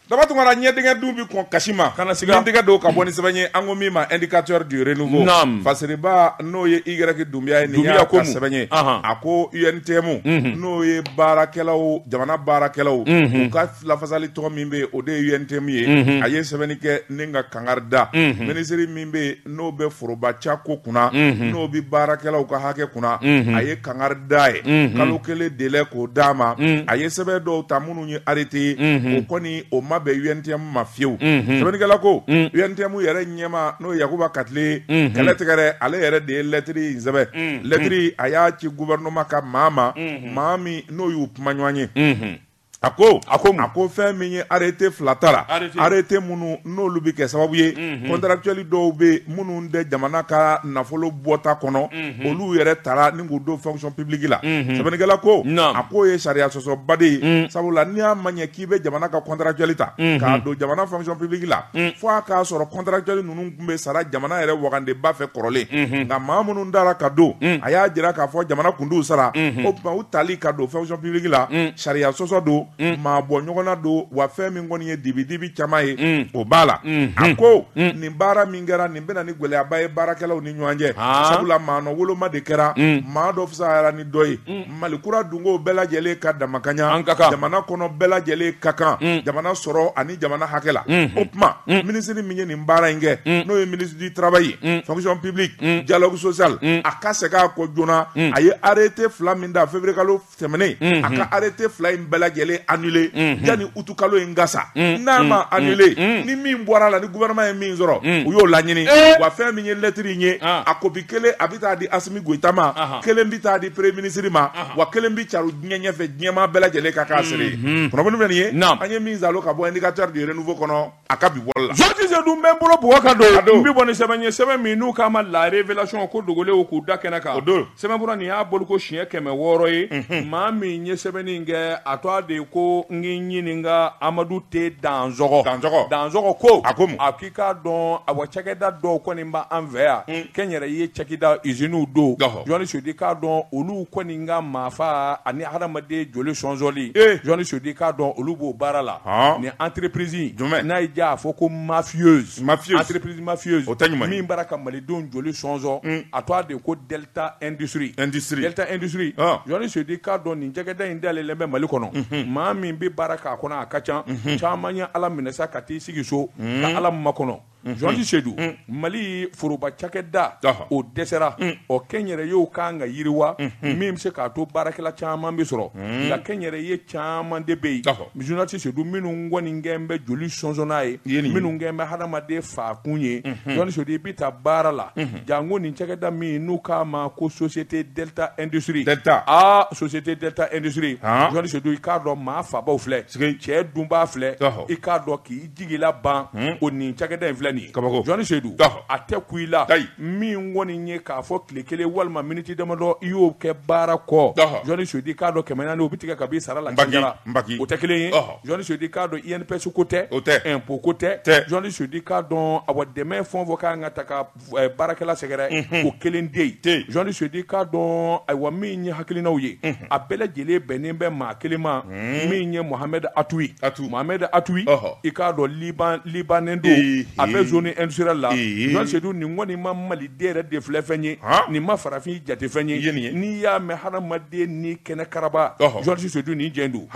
Daba Tunkara ɲɛdingɛ dun bɛ kɔn kasi ma kana siga ni tɛgɛ don ka bɔ ni sɛbɛn ye an ko min ma indicateur du renouveau Fasiriba n'o ye Y Dunbiya ye nin y'a ka sɛbɛn ye a ko UNTM n'o ye baarakɛlaw jamana baarakɛlaw u ka lafasali tɔgɔ min bɛ yen o de ye UNTM ye a ye sɛbɛnni kɛ ni ka kangari da minisiri min bɛ yen n'o bɛ foroba ca ko kunna n'o bɛ baarakɛlaw ka hakɛ kunna a ye kangari da ye kalo kelen délai k'o d'a ma a ye sɛbɛn dɔw ta minnu ye arrêté ye o kɔni o ma bɛn UNTM ma fiyewu sɛbɛnnikɛla ko UNTM yɛrɛ ɲɛmaa n'o ye Yakuba Katile ye kɛlɛ tigɛrɛ ale yɛrɛ de ye lɛtiri in sɛbɛn lɛtiri a y'a ci gouvernement ka maa ma maa min n'o y'u kuma ɲɔgɔn ye a ko a ko fɛn min ye arrêté fila tara arrêté minnu n'olu bɛ kɛ sababu ye contractuel dɔw bɛ minnu tɛ jamana ka nafolo bɔta kɔnɔ olu yɛrɛ tara ni k'u don fonction publique la sɛbɛnnikɛla ko a k'o ye sariya sɔsɔba de ye sabula n'i y'a ma ɲɛ k'i bɛ jamana ka contractuel ta k'a don jamana fonction publique la fo a k'a sɔrɔ contractuel ninnu tun bɛ sara jamana yɛrɛ wagandeba fɛ kɔrɔlen nka maa minnu tara ka don a y'a jira k'a fɔ jamana kun t'u sara o tuma u tali ka don fonction publique la sariya sɔsɔ don maa bɔ ɲɔgɔn na don wa fɛn min kɔni ye dibidibi caman ye o b'a la a ko nin baara min kɛra nin bɛna ni gɛlɛyaba ye baarakɛlaw ni ɲɔgɔn cɛ sabula maa nɔ woloma de kɛra maa dɔ fisayara ni dɔ ye Mali kura dungo bɛɛ lajɛlen ka damakaɲa jamana kɔnɔ bɛɛ lajɛlen ka kan jamana sɔrɔ ani jamana hakɛ la o tuma minisiri min ye nin baara in kɛ n'o ye ministre du travail ye fonction publique dialogue social a ka segin a kɔ joona a ye arrêté fila min da février kalo tɛmɛnen a ka arrêté fila in bɛɛ lajɛlen annulé yanni août kalo in ka sa n'a ma annulé ni min bɔra la ni gouvernement ye min sɔrɔ u y'o laɲini wa fɛn min ye lettre in ye a copie kelen a bɛ taa di Assimi Goïta ma kelen bɛ taa di premier ministre ma wa kelen bɛ caro diɲɛ ɲɛfɛ diɲɛmaa bɛɛ lajɛlen ka k'a seere ye kunnafoni filɛ nin ye an ye min zalo ka bɔ indicateur du renouveau kɔnɔ a ka bi bɔli la Journaliste dun bɛ n bolo bugɔ ka don n bɛ bɔ ni sɛbɛn ye sɛbɛn min n'u k'a ma la révélation ko dogolenw k'u da kɛnɛ kan o don sɛbɛnfura nin y'a bolo ko siɲɛ 600 ye maa min ye sɛbɛnni in kɛ a tɔgɔ de ye ko n k'i ɲininka Amadu T Danzɔgɔ Danzɔgɔ ko a ko mun a k'i k'a dɔn awa cakɛda dɔw kɔni b'an fɛ yan kɛnyɛrɛye cakɛda usines don journaliste Seydou i k'a dɔn olu kɔni ka maafa ani hadamaden joli sɔnsɔnli journaliste Seydou i k'a dɔn olu b'o baara la nin entreprise n'a y'i diya a fɔ ko mafieuse entreprise mafieuse o tɛ ɲuman min b'a la ka malidenw joli sɔnsɔn a tɔgɔ de ko Delta Industrie Delta Industrie journaliste Seydou i k'a dɔn nin cakɛda in dayɛlɛlen bɛ Mali kɔnɔ maa min bɛ baara k'a kɔnɔ a ka ca caman ye Ala minɛ sa ka t'i sigi so ka Ala makɔnɔ journaliste Seydou Mali foroba cakɛda o dɛsɛra ɔ kɛnyɛrɛyew kan ka yiriwa min bɛ se k'a to baarakɛla caman bɛ sɔrɔ nka kɛnyɛrɛye caman de bɛ yen journaliste Seydou minnu kɔni kɛn bɛ joli sɔnsɔnna ye minnu kɛn bɛ hadamaden faakun ye journaliste Seydou i bɛ taa baara la janko nin cakɛda min n'u k'a ma ko société Delta Industrie Delta aa société Delta Industrie journaliste Seydou i k'a dɔn maa fabaw filɛ cɛ dunba filɛ i k'a dɔn k'i jigila ban o nin cakɛda in filɛ nin ye journaliste Seydou a tɛ ku i la min kɔni ye k'a fɔ tile kelen walima miniti damadɔ i y'o kɛ baara kɔ journaliste Seydou i k'a dɔn 400 o bɛ tigɛ ka b'i sara la o tɛ kelen ye journaliste Seydou i k'a dɔn INPS ko tɛ impôt ko tɛ journaliste Seydou i k'a dɔn awa dɛmɛ fɛn o fɛn kan ka ta ka baarakɛla sɛgɛrɛ o kelen tɛ yen journaliste Seydou i k'a dɔn ayiwa min ye hakilinaw ye a bɛɛ lajɛlen bɛnnen bɛ maa kelen ma min ye Mohamed Atoui Mohamed Atoui i k'a dɔn libanais don a bɛ zone industrielle la journaliste Seydou nin kɔni ma maliden yɛrɛ de filɛ fɛn ye nin ma farafin jate fɛn ye n'i y'a mɛn hadamaden ni kɛnɛ karaba journaliste Seydou nin jɛn don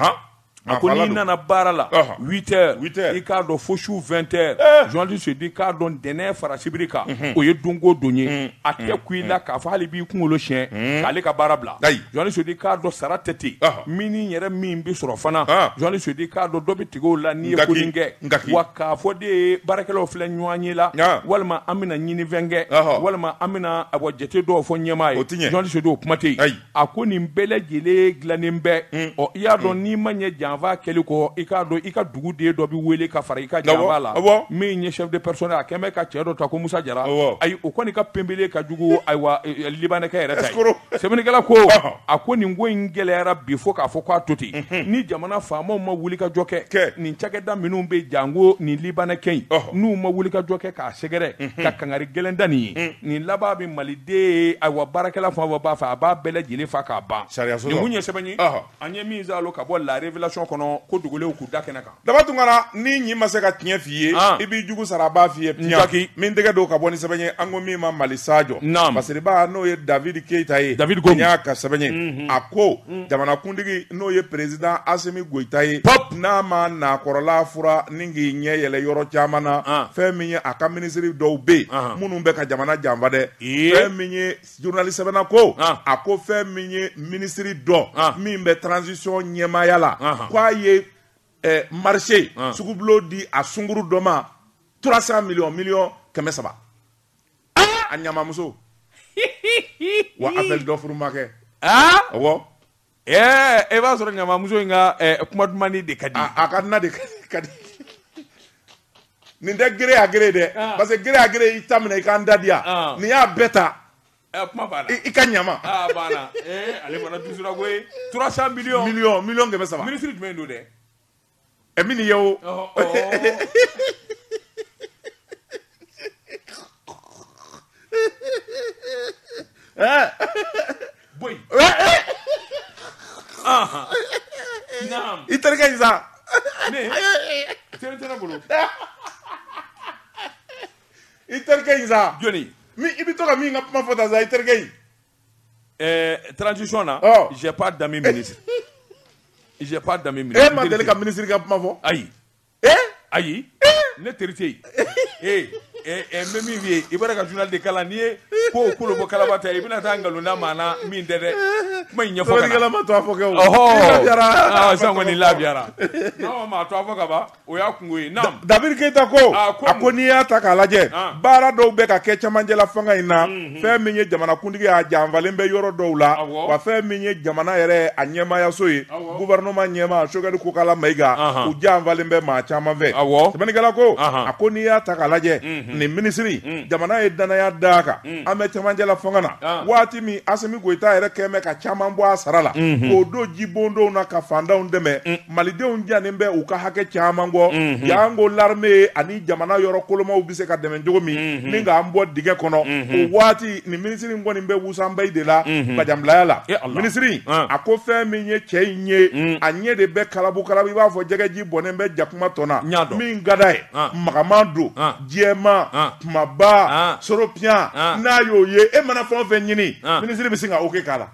a ko n'i nana baara la 8 heures i k'a dɔn fo su 20 heures journaliste Seydou i k'a dɔn ntɛnɛn fara sibiri kan o ye don o don ye a tɛ ku i la k'a fɔ hali b'i kunkolo siɲɛ k'ale ka baara bila journaliste Seydou i k'a dɔn sara tɛ ten mini yɛrɛ min bɛ sɔrɔ fana journaliste Seydou i k'a dɔn dɔ bɛ tigɛ o la n'i ye ko nin kɛ wa k'a fɔ de ye baarakɛlaw filɛ ɲɔgɔn ye la walima an bɛna ɲinifɛn kɛ walima an bɛna awa jate dɔw fɔ ɲɛmaa ye journaliste Seydou o kuma tɛ yen a ko nin bɛɛ lajɛlen dilannen bɛ ɔ i y'a dɔn n'i ma ɲɛ janfa kɛli kɔ i k'a dɔn i ka duguden dɔ bɛ wele ka fara i ka janfa la min ye chef de personnel a kɛn bɛ ka cɛ dɔ ta ko Musa Jara ayi o kɔni ka penbele ka jugu ayiwa libanɛkɛ yɛrɛ ta ye sɛbɛnnikɛla ko a ko nin ko in gɛlɛyara bi fo k'a fɔ k'a to ten ni jamana faamaw ma wuli ka jɔ kɛ nin cakɛda minnu bɛ janko nin libanɛkɛ in n'u ma wuli ka jɔ kɛ k'a sɛgɛrɛ ka kangari gɛlɛn da nin ye nin laban bɛ maliden ayiwa baarakɛla fɛn o fɛn b'a fɛ a b'a bɛɛ lajɛlen fa k'a ban nin kun ye sɛbɛn ye an ye min zalo ka bɔ La Révélation kɔnɔ ko dogolenw k'u da kɛnɛ kan Daba Tunkara ni ɲi ma se ka tiɲɛ f'i ye i b'i jugu sara a b'a f'i ye piyan min tɛgɛ don ka bɔ ni sɛbɛn ye an ko min ma Mali Sajɔ Basiriba n'o ye David Keyita ye David Gomi y'a ka sɛbɛn ye a ko jamanakuntigi n'o ye président Asimi Goyita ye n'a ma nakɔrɔla fura ni k'i ɲɛ yɛlɛ yɔrɔ caman na fɛn min ye a ka minisiri dɔw bɛ yen minnu bɛ ka jamana janfa dɛ fɛn min ye journaliste sɛbɛnna ko a ko fɛn min ye minisiri dɔ min bɛ transition ɲɛmaaya la k'a ye marché sugubulon di a sunkuru dɔ ma 300 millions miliyɔn 300 a ɲamamuso wa appel d'offre ma kɛ awɔ e b'a sɔrɔ ɲamamuso in ka kuma dumanni de ka di a ka na de ka di nin tɛ gré à gré dɛ parce que gré à gré i ta minɛ i k'an da di yan nin y'a bɛɛ ta kuma b'a la i ka ɲama banna ale fana dusura koyi 300 millions miliyɔn 300 minisiri jumɛn don dɛ min ye o boyi i terikɛ in sa ne teri tɛ ne bolo i terikɛ in sa jɔni min i bɛ to ka min ka kuma fɔ tan sa i terikɛ in transition na j'ai pas d'ami ministre j'ai pas d'ami ministre e ma deli ka ministre ka kuma fɔ ayi ayi ne teri tɛ yen n bɛ min f'i ye i bɔra ka journal de kalan n'i ye ko kolo bɔ kalaba ta i bɛna taa nkalon da maa na min tɛ dɛ kuma in ɲɛfɔ ka na sɛbɛnnikɛla ma to a fɔ kɛ o ɔhɔ sisan kɔni lafiyara n'a ma to a fɔ ka ban o y'a kungo ye naam David Keyita ko a ko n'i y'a ta k'a lajɛ baara dɔw bɛ ka kɛ cɛmancɛla fanga in na fɛn min ye jamanakuntigi a janfalen bɛ yɔrɔ dɔw la wa fɛn min ye jamana yɛrɛ a ɲɛmaayaso ye gouvernement ɲɛmaa Choguel Kokala Mayiga u janfalen bɛ maa caman fɛ sɛbɛnnikɛla ko a ko n'i y'a ta k'a lajɛ Nin minisiri jamana ye danaya d'a kan an bɛ cɛmancɛla fanga na waati min Asimi Goyita yɛrɛ kɛn bɛ ka caman bɔ a sara la k'o don jibondenw na ka fantanw dɛmɛ malidenw jannen bɛ u ka hakɛ caman kɔ janko l'armée ani jamana yɔrɔ kolomaw bɛ se ka dɛmɛ cogo min ni k'an bɔ dingɛ kɔnɔ o waati nin minisiri in kɔni bɛ wusanbayi de la bajanbilaya la minisiri a ko fɛn min ye cɛ in ye a ɲɛ de bɛ kalabu kalabu i b'a fɔ jɛgɛji bɔnnen bɛ jakuma tɔ na min ka d'a ye magaman don jɛman kumaba soropiyan n'a y'o ye e mana fɛn o fɛn ɲini minisiri bɛ sin ka ok k'a la.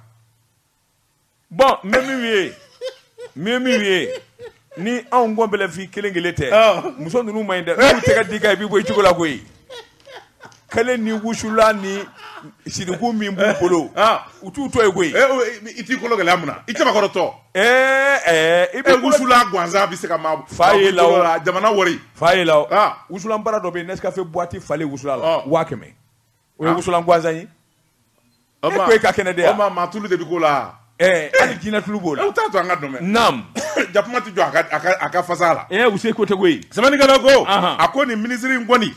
Bon n bɛ min ye ni anw kɔnbɛlɛfin kelen kelen tɛ muso ninnu man ɲi dɛ n'u tɛgɛ d'i kan i bɛ bɔ i cogo la koyi kelen ni wusula ni siriku min b'u bolo u t'u to yen koyi. I t'i kolo gɛlɛya mun na i cɛbakɔrɔ tɔ. I bɛ wusula gansan bɛ se ka maa fa ye la o jamana wari fa ye la o wusulan bara dɔ bɛ yen Nescafé boîte falen wusula la 100,000 o ye wusulan gansan ye. E ko e ka kɛnɛ de yan. O ma maa tulu de bɛ k'o la. Hali jinɛ tulu b'o la. U t'a to an ka dɔn mɛ. Naam. Jakuma tɛ jɔ a ka fasa la. U se ko tɛ koyi. Sɛbɛnnikɛla ko a ko nin minisiri in kɔni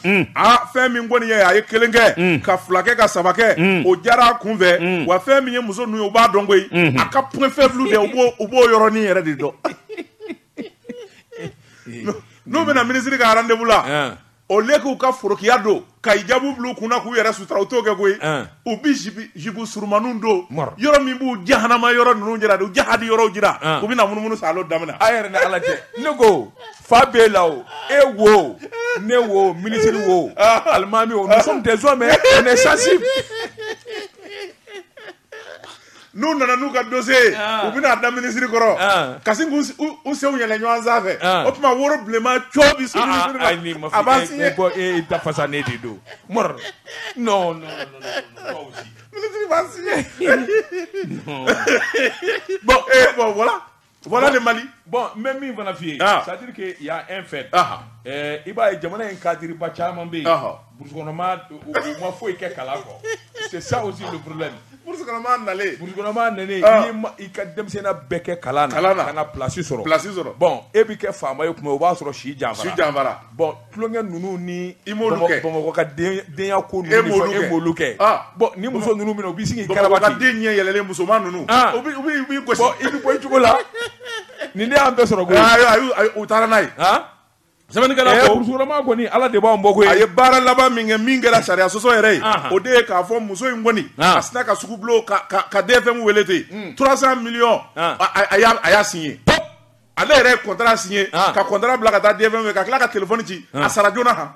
fɛn min kɔni ye a ye kelen kɛ ka fila kɛ ka saba kɛ o diyara a kun fɛ wa fɛn min ye muso ninnu ye u b'a dɔn koyi a ka point faible de u b'o yɔrɔnin yɛrɛ de dɔn. N'u bɛna minisiri ka rendez-vous la. Au lieu k'u ka forokiya don ka hijabu bila u kunna k'u yɛrɛ sutura u t'o kɛ koyi u bi jibu surumaniw don yɔrɔ min b'u jahanama yɔrɔ ninnu jira u jahadi yɔrɔw jira u bɛna munumunu salo daminɛ. A yɛrɛ ni Ala cɛ ne ko fa b'e la o e wo ne wo minisiri wo alimami wo nous sommes des hommes on est sensibles. N'u nana n'u ka dossier ye u bɛna da minisiri kɔrɔ ka sin k'u senw yɛlɛ ɲɔgɔn sanfɛ o tuma woro bilenman cɔ bi se minisiri la a b'a signé. Bon e ta fasa ne de don Mɔrɔ non non non aussi minisiri b'a signé. Bon bon voilà voilà le Mali. Bon n bɛ min fana f'i ye c'est-à-dire que y a un fait i b'a ye jamana in cadre caman bɛ yen brousse kɔnɔma u ma foyi kɛ kalan kɔ c'est ça aussi le problème. Brousse kɔnɔma nalen i ye i ka denmisɛnninya bɛɛ kɛ kalan na ka na place sɔrɔ bon e bɛ kɛ faama ye tuma o b'a sɔrɔ si janfara bon tulonkɛ ninnu ni i m'olu kɛ Bamakɔ ka denya ko ninnu ni fɛn e m'olu kɛ bon ni muso ninnu minɛ u b'i sigi k'i karabati Bamakɔ ka den ɲɛ yɛlɛlen musoman ninnu u b'i gosi bon i bɛ bɔ i cogo la nin de y'an bɛɛ sɔrɔ koyi u taara n'a ye. Sɛbɛnnikɛla ko brousse kɔnɔma kɔni Ala de b'anw bɔ koyi. A ye baara laban min kɛ min kɛra sariya sɔsɔ yɛrɛ ye o de ye k'a fɔ muso in kɔni a sinna ka sugubulon ka DFM wele ten 300 millions a y'a signé ale yɛrɛ ye contrat signé ka contrat bila ka taa DFM ka tila ka téléphone ci a sara joona han.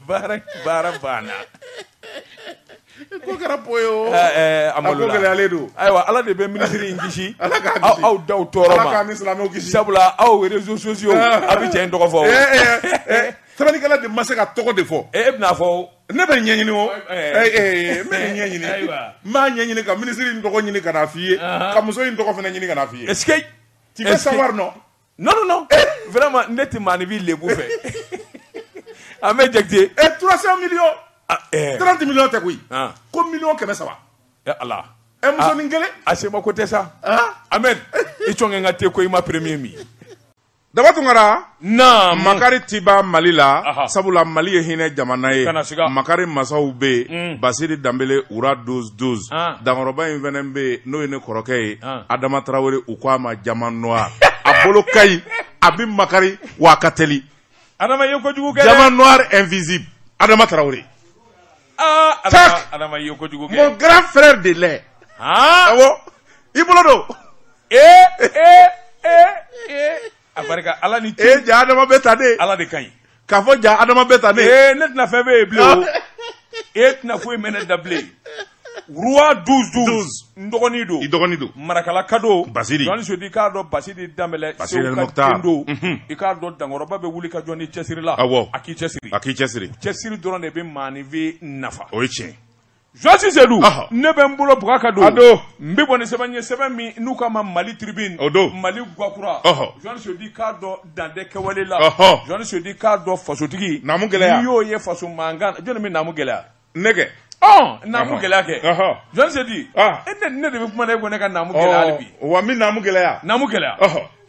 Baara banna. Ko kɛra po ye o. A ko gɛlɛyalen don. Ayiwa Ala de bɛ minisiri in kisi. Ala k'a kisi. Aw daw tɔɔrɔ ma. Ala k'an ni silamɛw kisi. Sabula aw réseaux sociaux a bɛ cɛ in tɔgɔ fɔ o. Sɛbɛnnikɛla de ma se ka tɔgɔ de fɔ. E bɛna fɔ o. Ne bɛ ɲɛɲini o. N bɛ ɲɛɲini. N b'a ɲɛɲini ka minisiri in tɔgɔ ɲini ka n'a f'i ye. Ka muso in tɔgɔ fana ɲini ka n'a f'i ye. Est-ce que. Tu veux savoir non? Non non non. Vraiment ne tɛ maaninfin lebu fɛ. An bɛ Jakite. 300 millions. 30 millions tɛ koyi. Ko million 300. Ala. Musonin kelen. A sema ko tɛ sa. Ahmed i cɔn n ka te ko i ma premier min. Daba Tunkara. Naam. Makari tiba Mali la. Sabula Mali ye hinɛ jamana ye. Makari masaw bɛ yen. Basiri Danbele Ura 12 12. Dankɔrɔba in fana bɛ yen n'o ye ne kɔrɔkɛ ye. Adama Tarawele u ko a ma diamant noir. A bolo ka ɲi a bɛ makari wa a ka teli. Adama ye kojugu kɛ dɛ. Diamant noir invisible. Adama Tarawele. Ah, Adama ye kojugu kɛ. Mon grand frère de lait. Awɔ. I bolo don. A barika Ala ni ce. Ja Adama bɛ ta de. Ala de ka ɲi. K'a fɔ ja Adama bɛ ta de. Ne tɛna fɛn bɛ yen bilen o. E tɛna foyi mɛn ne da bilen. Roi 12 12. N dɔgɔnin don. I dɔgɔnin don. Marakala kado. Basiri. Jɔnni Sodi i k'a dɔn Basiri Danbɛlɛ. Basiri Mokhtar. Segu ka den don. I k'a dɔn Dankɔrɔba bɛ wuli ka jɔ ni cɛsiri la. Awɔ. A k'i cɛsiri. A k'i cɛsiri. Cɛsiri dɔrɔn de bɛ maaninfin nafa. O ye tiɲɛ. Joasi Sedu. Ne bɛ n bolo buga ka don. A don. N bɛ bɔ ni sɛbɛn ye sɛbɛn min n'u k'a ma Mali Tribune. O don. Mali Gwakura. Joani Sodi k'a dɔn dantɛ kɛwale la. Joani Sodi k'a dɔn fasotigi. Naamu gɛlɛya. N'i y'o ye faso mankan jɔnni bɛ naamu gɛlɛya. Ne kɛ. Naamu gɛlɛya kɛ. Joani Sodi. Ne de bɛ kuma ne ko ne ka naamu gɛlɛya hali bi. Wa min naamu gɛlɛya. Naamu gɛlɛya.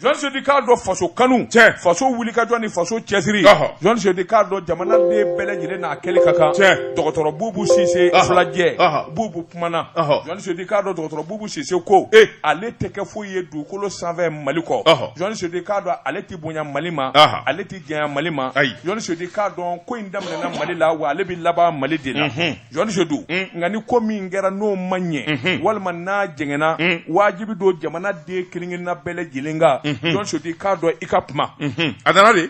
Journaliste Seydou k'a dɔn faso kanu faso wulikajɔ ni faso cɛsiri journaliste Seydou k'a dɔn jamana den bɛɛ lajɛlen n'a kɛli ka kan dɔgɔtɔrɔ Bubu Sise filajɛ Bubu kumana journaliste Seydou k'a dɔn dɔgɔtɔrɔ Bubu Sise ko ale tɛ kɛ foyi ye dugukolo sanfɛ Mali kɔ journaliste Seydou k'a dɔn ale tɛ bonya Mali ma ale tɛ janya Mali ma journaliste Seydou k'a dɔn ko in daminɛna Mali la wa ale bɛ laban Mali de la journaliste Seydou nka ni ko min kɛra n'o ma ɲɛ walima n'a jɛngɛnna wajibi don jamana den kelen-kelenna bɛɛ lajɛlen kan journaliste Seydou k'a dɔn i ka kuma a nana de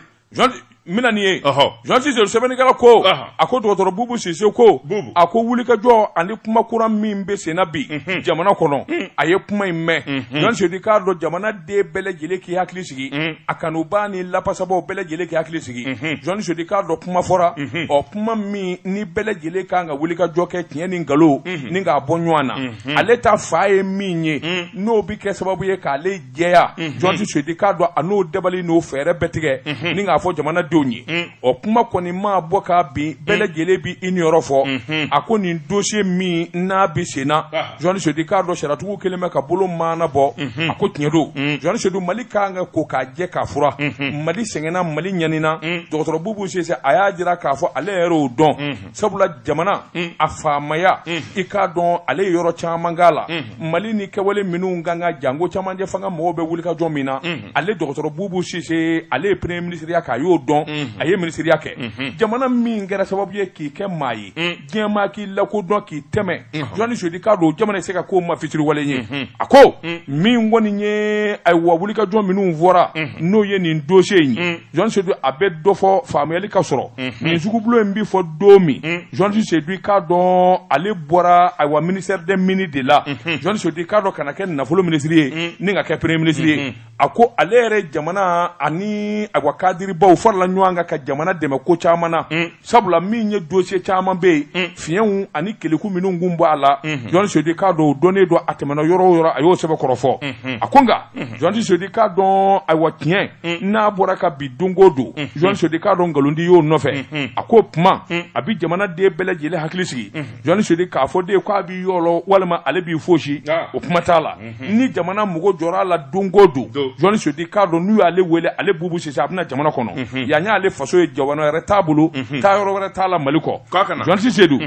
n bɛna nin ye journaliste Seydou sɛbɛnnikɛla ko a ko dɔgɔtɔrɔ Bubu Sise ko a ko wulikajɔ ani kuma kura min bɛ sen na bi jamana kɔnɔ a ye kuma in mɛn journaliste Seydou k'a dɔn jamana den bɛɛ lajɛlen k'i hakili sigi a kanubaa ni lapasabaw bɛɛ lajɛlen k'i hakili sigi journaliste Seydou k'a dɔn kuma fɔra ɔ kuma min ni bɛɛ lajɛlen kan ka wulikajɔ kɛ tiɲɛ ni nkalon ni k'a bɔ ɲɔgɔn na ale ta fa ye min ye n'o bɛ kɛ sababu ye k'ale jɛya journaliste Seydou k'a dɔn a n'o dabali n'o fɛɛrɛ bɛɛ tigɛ ni k'a fɔ jamanadenw ye ɔ kuma kɔni maa bɔ k'a bin bɛɛ lajɛlen bi i niyɔrɔ fɔ a ko nin dossier min n'a bɛ sen na journaliste Seydou k'a dɔn sariyatigiw kɛlen bɛ ka bolo maana bɔ a ko tiɲɛ don journaliste Seydou Mali kan ka ko k'a jɛ k'a fura Mali sɛgɛnna Mali ɲanina dɔgɔtɔrɔ Bubu Sise a y'a jira k'a fɔ ale yɛrɛ y'o dɔn sabula jamana a faamaya i k'a dɔn ale ye yɔrɔ caman k'a la Mali ni kɛwale minnu kan ka jango camancɛ fanga mɔgɔw bɛ wulikajɔ min na ale dɔgɔtɔrɔ Bubu Sise ale ye premier ministre kɛ a y'o dɔn a ye ministre kɛ jamana min kɛra sababu ye k'i kɛ maa ye diɲɛ maa k'i lakodɔn k'i tɛmɛ journaliste Seydou k'a dɔn jamana se ka k'o ma fitiriwale ye a ko min kɔni ye ayiwa wulikajɔ minnu fɔra n'o ye nin dossier in ye journaliste Seydou a bɛ dɔ fɔ faamuyali ka sɔrɔ nin sugubulon in bɛ fɔ don min journaliste Seydou k'a dɔn ale bɔra ayiwa ministère des mines de la journaliste Seydou k'a dɔn ka na kɛ nafolo ministre ye ni ka kɛ premier ministre ye a ko ale yɛrɛ jamana ani ayiwa kadiribaw farala ɲɔgɔn kan ka jamana dɛmɛ ko caman na sabula min ye dossier caman bɛ yen fiɲɛw ani keleku minnu kun b'a la journaliste Seydou k'a dɔn o dɔnnen don a tɛmɛna yɔrɔ o yɔrɔ a y'o sɛbɛkɔrɔ fɔ a ko nka journaliste Seydou k'a dɔn ayiwa tiɲɛ n'a bɔra ka bi don o don journaliste Seydou k'a dɔn nkalondi y'o nɔfɛ a ko kuma a bɛ jamana den bɛɛ lajɛlen hakili sigi journaliste Seydou k'a fɔ den k'a b'i yɔlɔ walima ale b'i fosi o kuma t'a la ni jamana mɔgɔ jɔra a la don o don journaliste Seydou k'a dɔn n'u y'ale wele ale Bubu Sise a bɛna jamana kɔnɔ yan y'ale faso ye jamana wɛrɛ t'a bolo taa yɔrɔ wɛrɛ t'a la Mali kɔ journaliste Seydou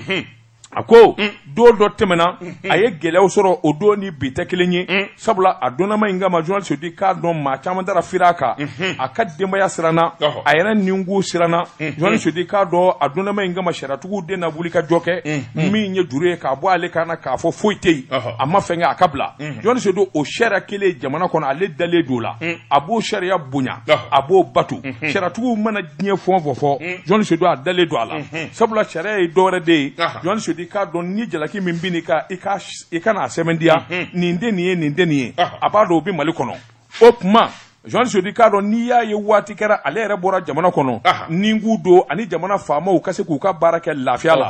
a ko don dɔ tɛmɛna a ye gɛlɛyaw sɔrɔ o don ni bi tɛ kelen ye sabula a donnama in kama journaliste Seydou k'a dɔn maa caman taara fira a kan a ka denbaya siranna a yɛrɛ ninkun siranna journaliste Seydou k'a dɔn a donnama in kama sariyatigiw de na wuli ka jɔ kɛ min ye juru ye k'a bɔ ale kan na k'a fɔ foyi tɛ yen a ma fɛn kɛ a ka bila journaliste Seydou o sariya kelen jamana kɔnɔ ale dalen don o la a b'o sariya bonya a b'o bato sariyatigiw mana diɲɛ fɛn o fɛn fɔ journaliste Seydou a dalen don a la sabula sariya ye dɔwɛrɛ de ye journaliste Seydou k'a dɔn ni jalaki min bɛ kan i ka n'a sɛbɛntiya nin den nin ye nin den nin ye a b'a dɔn o bɛ Mali kɔnɔ o tuma journaliste Seydou k'a dɔn n'i y'a ye waati kɛra ale yɛrɛ bɔra jamana kɔnɔ ni k'u don ani jamana faamaw ka se k'u ka baara kɛ lafiya la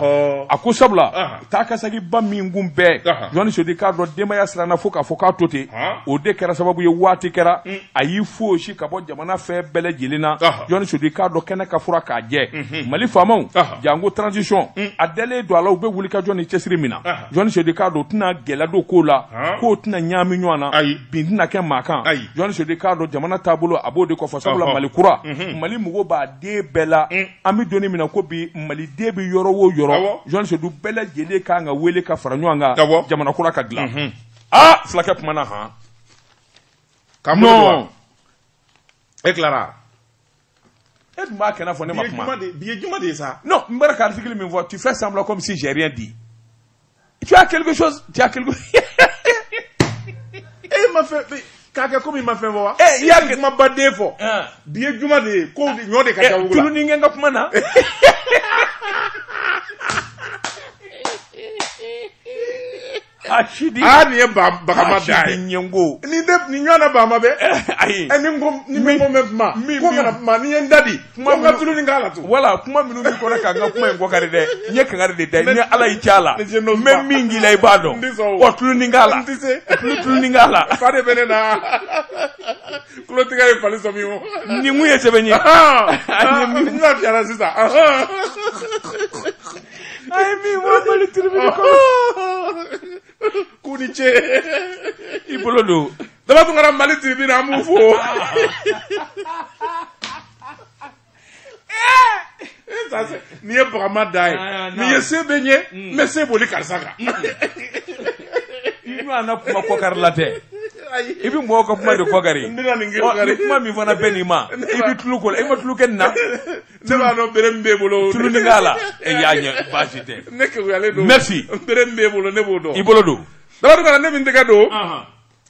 a ko sabula taa ka seginba min kun bɛɛ journaliste Seydou k'a dɔn denbaya siranna fo k'a fɔ k'a to ten o de kɛra sababu ye waati kɛra a y'i fosi ka bɔ jamana fɛn bɛɛ lajɛlen na journaliste Seydou k'a dɔn kɛnɛ ka fura k'a jɛ Mali faamaw jango transition a dalen don a la u bɛ wulikajɔ ni cɛsiri min na journaliste Seydou k'a dɔn u tɛna gɛlɛya don kow la kow tɛna ɲaami ɲɔgɔn na bin tɛna kɛ maa kan journaliste Seydou k'a dɔn jamana taabolo a b'o de kɔfɔ sabula Mali kura Mali mɔgɔw b'a den bɛɛ la an bɛ don min na ko bi Maliden bɛ yɔrɔ o yɔrɔ journaliste Seydou bɛɛ lajɛlen kan ka wele ka fara ɲɔgɔn kan jamana kura ka dilan aa fulakɛ kumana han non e tilara e tun b'a kɛnɛ fɔ ne ma kuma bi ye juma de ye sa non n bɔra ka article min fɔ tu fais semblant comme si j'ai rien dit tu as quelque chose tu as quelque e ma fɛn k'a kɛ komi i ma fɛn fɔ wa i y'a kuma baden fɔ bi ye juma de ye ko ɲɔ de ka ca wugu la tulu ni n ka kuma na a si di aa nin ye bagama da ye ɲɛngo nin tɛ nin ɲɔgɔnna bagama bɛ ayi ni ko ni min ko bɛ kuma ko kana kuma ni ye n da di ko n ka tulu nin k'a la tun wala kuma minnu b'i kɔnɔ k'an ka kuma in kɔkari dɛ n ye kangari de da n ye ala y'i ci a la n bɛ min k'i la i b'a dɔn wa tulu nin k'a la n tɛ se tulu nin k'a la fa de bɛ ne na tulotigɛ ye fali sɔmi o nin kun ye sɛbɛn ye n lafiyara sisan a ye min fɔ Mali tribune kɔnɔ k'u ni ce i bolo don. Daba Tunkara Mali tribune an b'u fo. N'i ye bagama da ye n'i ye se bɛ n ye n bɛ se boli karisa kan. I ɲɔgɔnna kuma kɔkari la tɛ. I bɛ mɔgɔw ka kuma de kɔkari. Ni kuma min fana bɛ nin ma i bɛ tulu ko la i ma tulu kɛ nin na. Ne b'a dɔn bere min b'e bolo. Tulu ni k'a la. E y'a ɲɛ baasi tɛ. Ne kekuyalen don. Merci. Bere min b'e bolo ne b'o dɔn. I bolo don. Daba Tunkara ne min tɛgɛ don.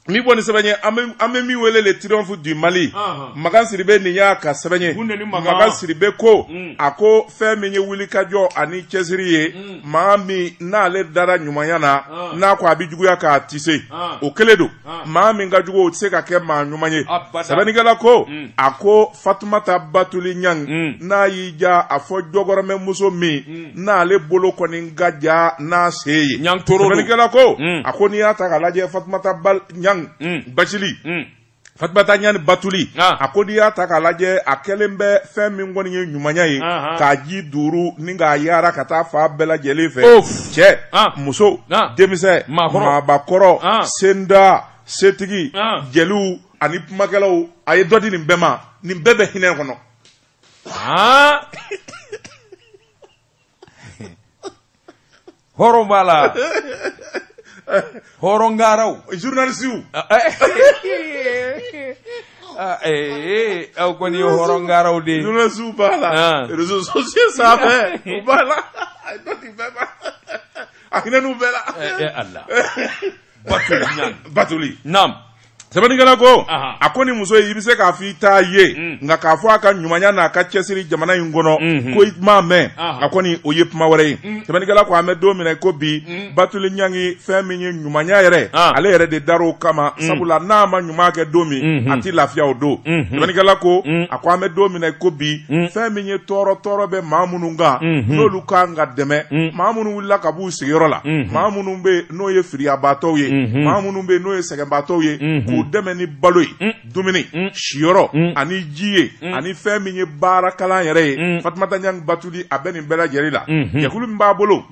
Min bɔ ni sɛbɛn ye an bɛ min wele le triomphe du Mali. Makan Sidibe nin y'a ka sɛbɛn ye. Makan Sidibe ko a ko fɛn min ye wulikajɔ ani cɛsiri ye maa min n'ale dara ɲumanya na n'a ko a bɛ juguya k'a tise o kelen don maa min ka jugu o tɛ se ka kɛ maa ɲuman ye. Sɛbɛnnikɛla ko a ko Fatumata Batuli Ɲang n'a y'i ja a fɔ jɔgɔrɔmɛmuso min n'ale bolo kɔni ka ja n'a sen ye. Sɛbɛnnikɛla ko a ko n'i y'a ta k'a lajɛ Fatumata Ɲang Bacili Fatumata Ɲani Batuli a ko n'i y'a ta k'a lajɛ a kɛlen bɛ fɛn min kɔni ye ɲumanya ye k'a ji duuru ni k'a yaara ka taa fa bɛɛ lajɛlen fɛ cɛ muso denmisɛn maabakɔrɔ senda setigi jeliw ani kumakɛlaw a ye dɔ di nin bɛɛ ma nin bɛɛ bɛ hinɛ kɔnɔ. Hɔrɔn b'a la. Hɔrɔn garaw. Journaliste. Aw kɔni ye hɔrɔn garaw de ye. Journaliste b'a la. Réseaux sociaux sanfɛ u b'a la. A ye dɔ di bɛɛ ma. A hinɛ n'u bɛɛ la. Allah. Batuli Ɲang. Batuli. Naam. Sɛbɛnnikɛla ko a ko ni muso ye i bɛ se k'a fɔ i t'a ye nka k'a fɔ a ka ɲumanya n'a ka cɛsiri jamana in kɔnɔ ko i m'a mɛn a kɔni o ye kuma wɛrɛ ye. Sɛbɛnnikɛla ko an bɛ don min na ko bi Batuli Ɲangi fɛn min ye ɲumanya yɛrɛ ale yɛrɛ de dar'o kama sabula n'a ma ɲuman kɛ don min a tɛ lafiya o don. Sɛbɛnnikɛla ko a ko an bɛ don min na ko bi fɛn min ye tɔɔrɔ bɛ maa minnu kan n'olu kan ka dɛmɛ maa minnu wulila ka b'u sigiyɔrɔ la maa minnu bɛ yen n'o ye firiyabaatɔw ye maa minnu bɛ yen n'o ye sɛgɛnbaatɔw ye k'u dɛmɛ ni balo ye dumuni siyɔrɔ ani ji ye ani fɛn min ye baarakalan yɛrɛ ye. Fatumata Ɲang Batuli a bɛ nin bɛɛ lajɛlen la. Jɛkulu min b'a bolo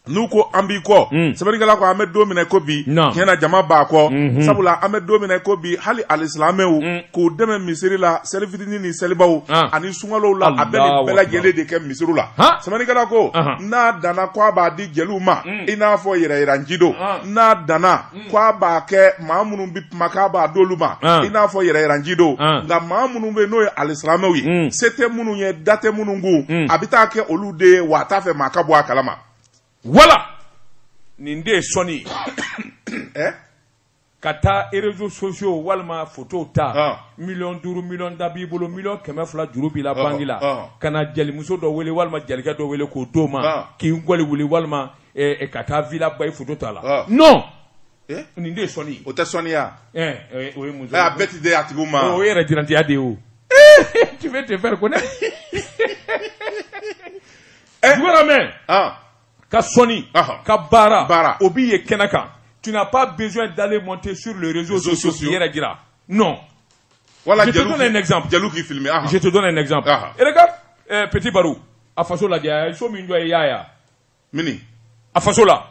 n'u ko an b'i kɔ sɛbɛnnikɛla ko an bɛ don min na ko bi tiɲɛ na jama b'a kɔ sabula an bɛ don min na ko bi hali alisilamɛw k'u dɛmɛ misiri la seli fitinin ni selibaw ani sunkalow la a bɛ nin bɛɛ lajɛlen de kɛ misiriw la. Sɛbɛnnikɛla ko n'a danna ko a b'a di jeliw ma i n'a fɔ yɛrɛyiranji don n'a danna ko a b'a kɛ maa minnu bɛ kuma k'a b'a d'olu ma i n'a fɔ yɛrɛyiranji don nka maa minnu bɛ yen n'o ye alisilamɛw ye se tɛ minnu ye da tɛ minnu kun a bɛ taa kɛ olu de ye wa a t'a fɛ maa ka bɔ a kalama. Voilà nin de ye sɔnni ye ka taa réseaux sociaux walima photo ta 5 millions 10 millions b'i bolo 200 millions juru b'i la banque la ka na jelimuso dɔ wele walima jelikɛ dɔ wele k'o d'o ma k'i gɔli wuli walima ka taa villa ba i photo ta la. Non nin de ye sɔnni ye. O tɛ sɔnni ya. O ye mun a bɛɛ ti di a tigiw ma. O ye yɛrɛ jirantiya de ye o. Tu veux te faire connaître. Jugara mɛn. Ka sɔnni ka baara o b'i ye kɛnɛ kan. Tu n'as pas besoin d'aller monter sur les réseaux sociaux k'i yɛrɛ jira. Non. Voilà, je te donne un exemple. Jeliw k'i filmer. Je te donne un exemple. Et regarde Petit Barou a faso lajɛ a ye so min jɔ i y'a ye wa? Mini. A faso la.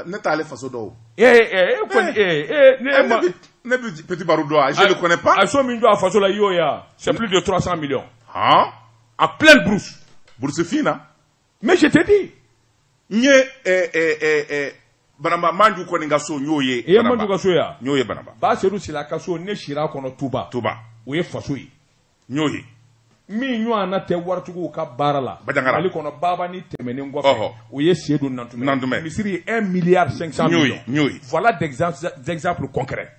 Ne t'ale faso dɔn o. Ne ma. Ne bɛ Petit Barou dɔn, je le connais pas. A so min jɔ a faso la i y'o ye wa? C'est plus de 300 millions. Han? En pleine brousse. Brousse fin na. Mais je te dis. N ye Banamba Manju kɔni ka so n y'o ye. I ye Manju ka so ye wa? N y'o ye Banamba. Basedu Sila ka so ne sira kɔnɔ Tuba. Tuba. O ye faso ye. N y'o ye. Min ɲɔgɔnna tɛ waritigiw ka baara la. Bajangara. Mali kɔnɔ Baba ni tɛmɛnen kɔfɛ. O ye Sedu Nantumɛ. Nantumɛ. Misiri ye 1 milliard 500 millions. N y'o ye. Voilà des exemples concrets.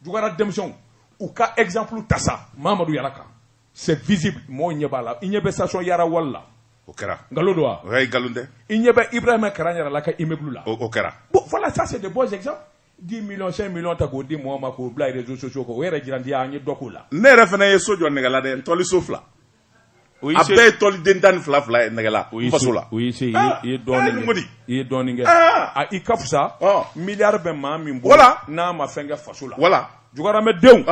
Jugara denmisɛnw u ka exemple ta sa Mamadu Yara kan. C'est visible mɔgɔw ɲɛ b'a la i ɲɛ bɛ station Yara wali la. O kɛra. Nkalon don wa? O ye nkalon tɛ. I ɲɛ bɛ Ibrahima Karan la ka immeuble la. O kɛra. Bon voilà ça c'est de bons exemples. 10 millions 5 millions ta k'o di mɔgɔ ma k'o bila réseaux sociaux kan o yɛrɛ jirantiya an ye dɔ k'o la. Ne yɛrɛ fana ye so jɔ nɛgɛla dɛ tɔliso 2. A bɛɛ ye tɔliden 12 ye nɛgɛla n faso la. O y'i se i ye dɔɔnin kɛ. I ye dɔɔnin kɛ. A i ka fisa. Milliard bɛ maa min bolo. Voilà. N'a ma fɛn kɛ faso la. Voilà. Jugaramɛdenw.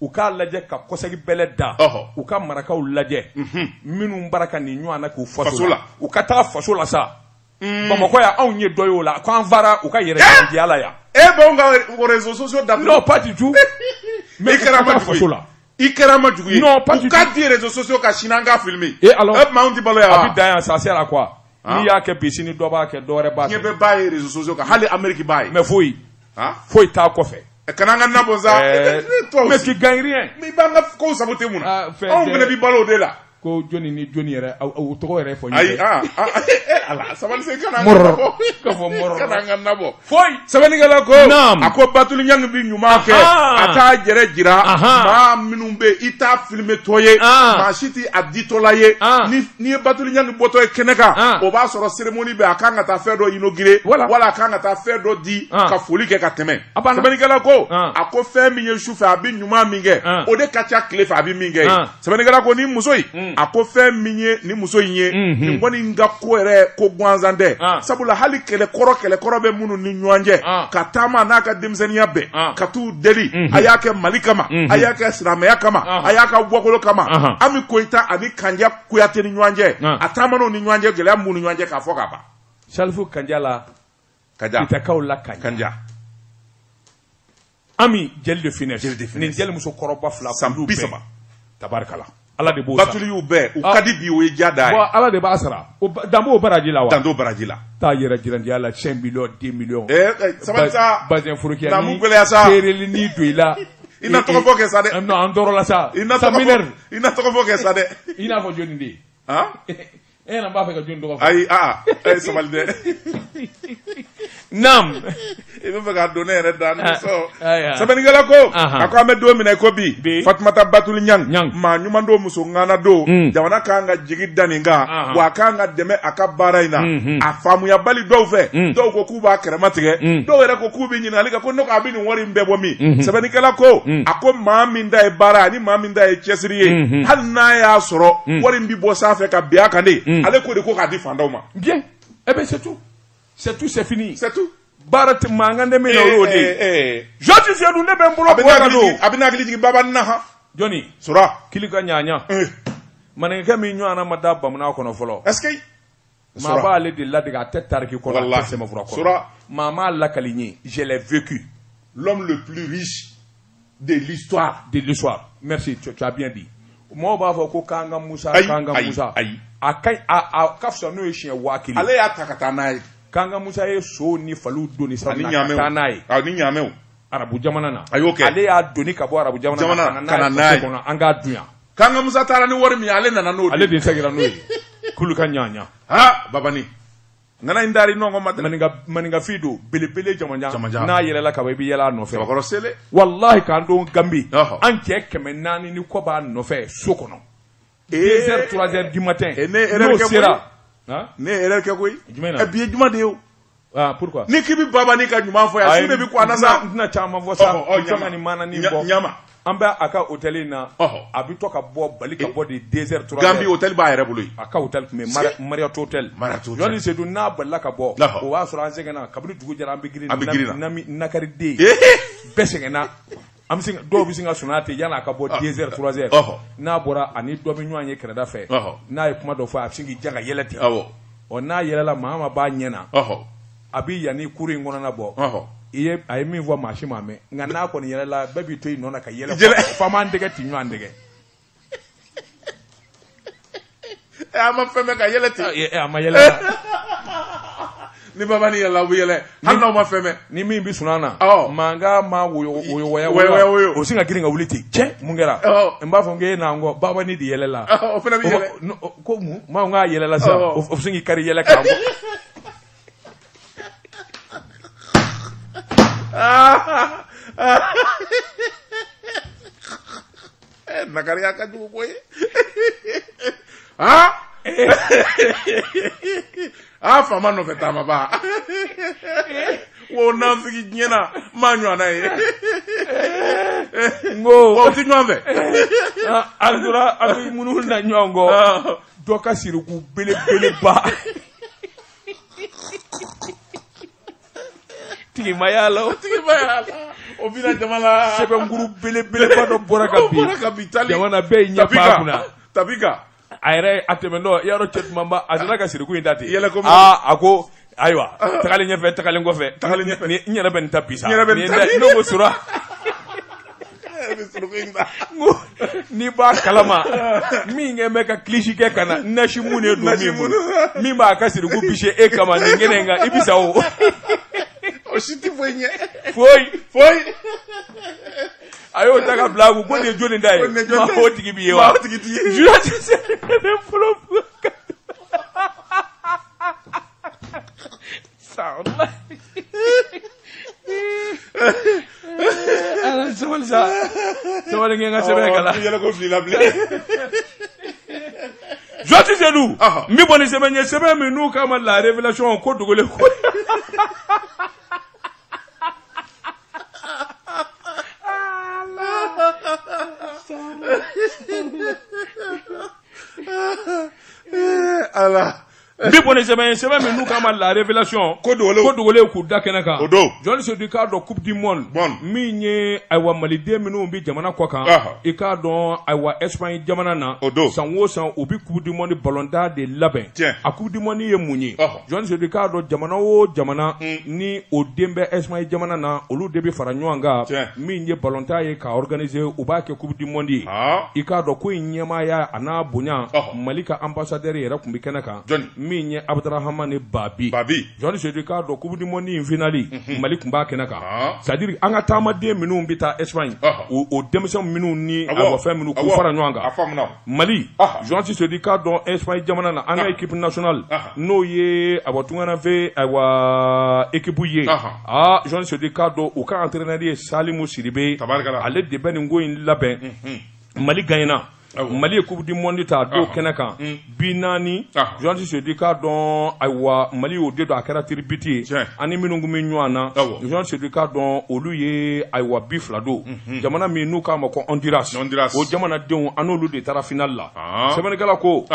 U k'a lajɛ ka kɔsegi bɛlɛ da. U ka marakaw lajɛ. Minnu bara ka nin ɲɔgɔn na k'u faso la. U ka taga faso la sa. Bamakɔ yan anw ye dɔ ye o la k'an fara u ka yɛrɛ jirantiya la yan. b'anw ka réseaux sociaux datugu. Non, pas du tout. Mais i kɛra ma jugu ye. I kɛra ma jugu ye. Non, pas du tout. U ka di réseaux sociaux ka sini an k'a filmer. Et alors? E tuma anw tɛ balo yan wa? A bɛ dan yan, ça sert à quoi? N'i y'a kɛ bi sini dɔ b'a kɛ dɔ wɛrɛ b'a kɛ. Diɲɛ bɛɛ b'a ye réseaux sociaux kan hali Amérique b'a ye. Mais foyi. Foyi t'a kɔfɛ. Kana an ka na bɔ sa. Mais tu gagnes rien. Mais i b'an ka kow saboter mun na? Anw fana bɛ balo o de la. Ko jɔnni ni jɔnni yɛrɛ o tɔgɔ yɛrɛ fɔ. Ayi ala sabali se kana an ka nabɔ. Ka fɔ mɔrɔ. Kana an ka nabɔ. Foyi. Sɛbɛnnikɛla ko. Naam. A ko Batuli Ɲangi bi ɲuman kɛ. A t'a yɛrɛ jira. Maa minnu bɛ yen i t'a filmer tɔ ye. Maa si tɛ a ditɔla ye. N'i ye Batuli Ɲangi bɔtɔ ye kɛnɛ kan. O b'a sɔrɔ cérémonie bɛ a kan ka taa fɛn dɔ inaugurer. Wala a kan ka taa fɛn dɔ di. Ka foli kɛ ka tɛmɛ. Sɛbɛnnikɛla ko. A ko fɛn min ye su fɛ a bɛ ɲuman min kɛ. O de ka ca tile fɛ a bɛ min kɛ ye. Sɛbɛnnikɛla ko ni muso in. A ko fɛn min ye ni muso in ye nin kɔni ka ko yɛrɛ ko gansan tɛ sabula hali kɛlɛkɔrɔ bɛ minnu ni ɲɔgɔn cɛ ka taama n'a ka denmisɛnninya bɛɛ ka t'u deli a y'a kɛ Mali kama a y'a kɛ silamɛya kama a y'a ka bɔkolo kama Ami Koyita ani Kanja Kuyate ni ɲɔgɔn cɛ a taamana ni ɲɔgɔn cɛ gɛlɛya minnu ni ɲɔgɔn cɛ k'a fɔ ka ban. Salifu Kanja la Kitakaw la Kanja Ami jeli de finesse nin jeli muso kɔrɔba fila san 30 tabarikala. Ala de b'o sara. Batuli y'u bɛɛ u ka di bi o ye ja da ye. Bon Ala de b'a sara. Dan b'o baraji la wa? Dan t'o baraji la. Taa yɛrɛ jirandiya la 5 millions 10 millions. Sabali sa. Bazin furukiya ni. Namu gɛlɛya sa. Seereli n'i don i la. I na tɔgɔ fɔ kɛ sa dɛ. Non an tɔɔrɔ la sa. I na tɔgɔ fɔ kɛ sa dɛ. I n'a fɔ jɔnni de ye. Han? E yɛrɛ b'a fɛ ka jɔnni tɔgɔ fɔ. Ayi sabali dɛ. Naam. I bɛ fɛ k'a don ne yɛrɛ da nisɔn. Sɛbɛnnikɛla ko a ko an bɛ don min na i ko bi Fatumata Batuli Ɲangi maa ɲuman don muso ŋana don jamana kan ka jigi da nin kan wa a kan ka dɛmɛ a ka baara in na a faamuyabali dɔw fɛ dɔw ko k'u b'a kɛrɛma tigɛ dɔw yɛrɛ ko k'u bɛ ɲininkali kɛ ko ne ko a bɛ nin wari in bɛɛ bɔ min. Sɛbɛnnikɛla ko a ko maa min ta ye baara ani maa min ta ye cɛsiri ye hali n'a y'a sɔrɔ wari in bɛ bɔ sanfɛ ka bin a kan de ale ko de ko k'a di fantanw ma. Bien, eh bien c'est tout. C'est tout, c'est fini. C'est tout. Baara tɛ mankan tɛ min na o y'o de ye. Jɔti Seydou ne bɛ n bolo bɔ ka don. A bɛ hakili jigin baba na han. Jɔnni. Sora. Kili ka ɲaɲa. Maninkakɛ min ɲɔgɔnna ma da bamuna kɔnɔ fɔlɔ. Est-ce que. Maa b'ale de ladege a tɛ tariki kɔnɔ a tɛ sɛmɛfura kɔnɔ. Sora. Maa m'a lakali n ye. Je l'ai vécu. L'homme le plus riche de l'histoire. De l'histoire. Merci, tu as bien dit. Mɔgɔw b'a fɔ ko Kanga Musa Kanga Musa. Ayi. A ka ɲi a ka fisa n'o ye siɲɛ 1000. Ale y'a ta ka taa n'a ye. Kanga Musa ye so ni faliw doni sanu na ka taa n'a ye. Ani ɲaamɛw. Arabu jamana na. A y'o kɛ. Ale y'a doni ka bɔ arabu jamana na ka na n'a ye kɔnɔ an k'a dun yan. Kanga Musa taara ni wari min ye ale nana n'o de. Ale de seginna n'o ye. K'olu ka ɲaɲa. Ha babani. Ŋana in dari nɔngɔn ma dɛ. Maninkafin don belebele jamajan. N'a yɛlɛla ka ban i bɛ yɛlɛ a nɔfɛ. Sabakɔrɔ sele. Walahi k'an don Gambi. An cɛ 400 ni kɔ b'a nɔfɛ so kɔnɔ. 2h 3h du matin. N'o sera. Ne ye erreur kɛ koyi. Jumɛn na? Bi ye juma de ye o. Ah pourquoi? Ni k'i bɛ babani ka ɲuman fɔ yan su de bɛ ko an na sa. N tɛna caman fɔ sa. N tɛ ka nin maana nin bɔ. Ɲama. An bɛ a ka hôtel in na. A bɛ to ka bɔ bali ka bɔ de 2h 3h. Gambi hôtel b'a yɛrɛ bolo yen. A ka hôtel tun bɛ Marriott Hotel. Marriott Hotel. Jɔnni Seydou n'a balila ka bɔ. O b'a sɔrɔ an sɛgɛnna kabini dugu jɛra an bɛ girin. An bɛ girin na. Nakari den. Bɛɛ sɛgɛnna. An bɛ se dɔw bɛ sin ka sunɔgɔ ten yan'a ka bɔ 2h 3h. N'a bɔra ani dɔ bɛ ɲɔgɔn ye kɛrɛda fɛ. N'a ye kuma dɔ fɔ a bɛ sin k'i jan ka yɛlɛ ten. Ɔ n'a yɛlɛla maa ma b'a ɲɛ na. A bɛ yanni kuru in kɔnɔna bɔ. A ye min fɔ maa si m'a mɛn nka n'a kɔni yɛlɛla bɛɛ b'i to i nɔ na ka yɛlɛ f'an b'an tɛgɛ ti ɲɔgɔn tɛgɛ. A ma fɛn mɛn ka yɛlɛ ten. A ma yɛlɛ. Ni babani yɛlɛla u bɛ yɛlɛ hali n'aw ma fɛn mɛn. Ni min bɛ sunɔgɔ na. Mankan ma woyo o sin ka girin ka wuli ten cɛ mun kɛra. N b'a fɔ k'e n'an kɔ babani de yɛlɛla. O fana bɛ yɛlɛ. Ko mun maa k'a yɛlɛla sisan o bɛ sin k'i kari yɛlɛ k'an kɔ. Nakariya ka jugu koyi. Faama nɔfɛ taamaba. Wo nafigi diɲɛ na maa ɲɔgɔnna ye. N ko. O ti ɲɔgɔn fɛ. An tora an bɛ munumunu na ɲɔgɔn kɔ. Dɔ ka siriku belebeleba. Tigi ma y'a la o. Tigi ma y'a la. O bɛna jama la. Sɛbɛnkuru belebeleba dɔ bɔra ka bin. O bɔra ka bin tali. Jama na bɛɛ y'i ɲɛ pan a kunna. Tabi kan. A yɛrɛ a tɛmɛntɔ i y'a dɔn cɛ dumanba a nana ka siriku in da ten. Yɛlɛ ko aa a ko Ayiwa tagalen ɲɛfɛ tagalen kɔfɛ n yɛrɛ bɛ nin ta bi sa n'o ko sura n'i b'a kalama min kɛ bɛ ka kilisi kɛ ka na nasi mun de don min bolo min b'a ka siriku bise e kama nin kɛnɛ in kan i bɛ sa o. O si tɛ foyi ɲɛ. Foyi foyi. A y'o ta ka bila a kun ko nin ye jɔnni ta ye maa o tigi b'i ye wa. Maa o tigi t'i ye. Jules fɔlɔ. Sa ala sabali sa sabali n ka sɛbɛn kalan. Yɛlɛ ko fili la bilen. Joati Sedu n bɛ bɔ ni sɛbɛn ye sɛbɛn min n'u k'a ma la révélation ko dogolen ko. Ala. N bɛ bɔ ni sɛbɛn ye sɛbɛn min n'u k'a ma la révélation ko dogolen k'u da kɛnɛ kan. O don. Jɔnni Sedu i k'a dɔn coupe du monde min ye ayiwa maliden minnu bɛ jamana kɔ kan. I k'a dɔn ayiwa Espagne jamana na. O don. San o san u bɛ coupe du monde ballontan de labɛn. Tiɲɛ. A coupe du monde ye mun ye. Jɔnni Sedu i k'a dɔn jamana o jamana. Ni o den bɛ Espagne jamana na olu de bɛ fara ɲɔgɔn kan. Tiɲɛ. Min ye ballontan ye k'a organiser u b'a kɛ coupe du monde ye. I k'a dɔn ko in ɲɛmaaya a n'a bonya. Mali ka ambassadeur yɛrɛ tun bɛ kɛnɛ kan. Jɔnni. Min ye Abdurahamani Babi. Jɔnni Sedu i k'a dɔn coupe du monde in finale Mali tun b'a kɛnɛ kan. C'est à dire an ka taamaden minnu bɛ taa Espagne o denmisɛn minnu ni awa fɛn minnu k'u fara ɲɔgɔn kan. Mali Jɔnni Sedu i k'a dɔn Espagne jamana na an ka équipe nationale n'o ye awa tungaranfe awa équipe ye. Jɔnni Sedu i k'a dɔn u ka entraîneur ye Salimu Sidibe. Ale de bɛ nin ko in labɛn. Mali gagnera. Mali ye coupe du monde ta don kɛnɛ kan 40 Jɔnni Sedu i k'a dɔn ayiwa Mali y'o de don a kɛra tiribiti ye ani minnu tun bɛ ɲɔgɔn na Jɔnni Sedu i k'a dɔn olu ye ayiwa 20 don jamana min n'u k'a ma ko Honduras o jamanadenw an n'olu de taara finale la sɛbɛnnikɛla ko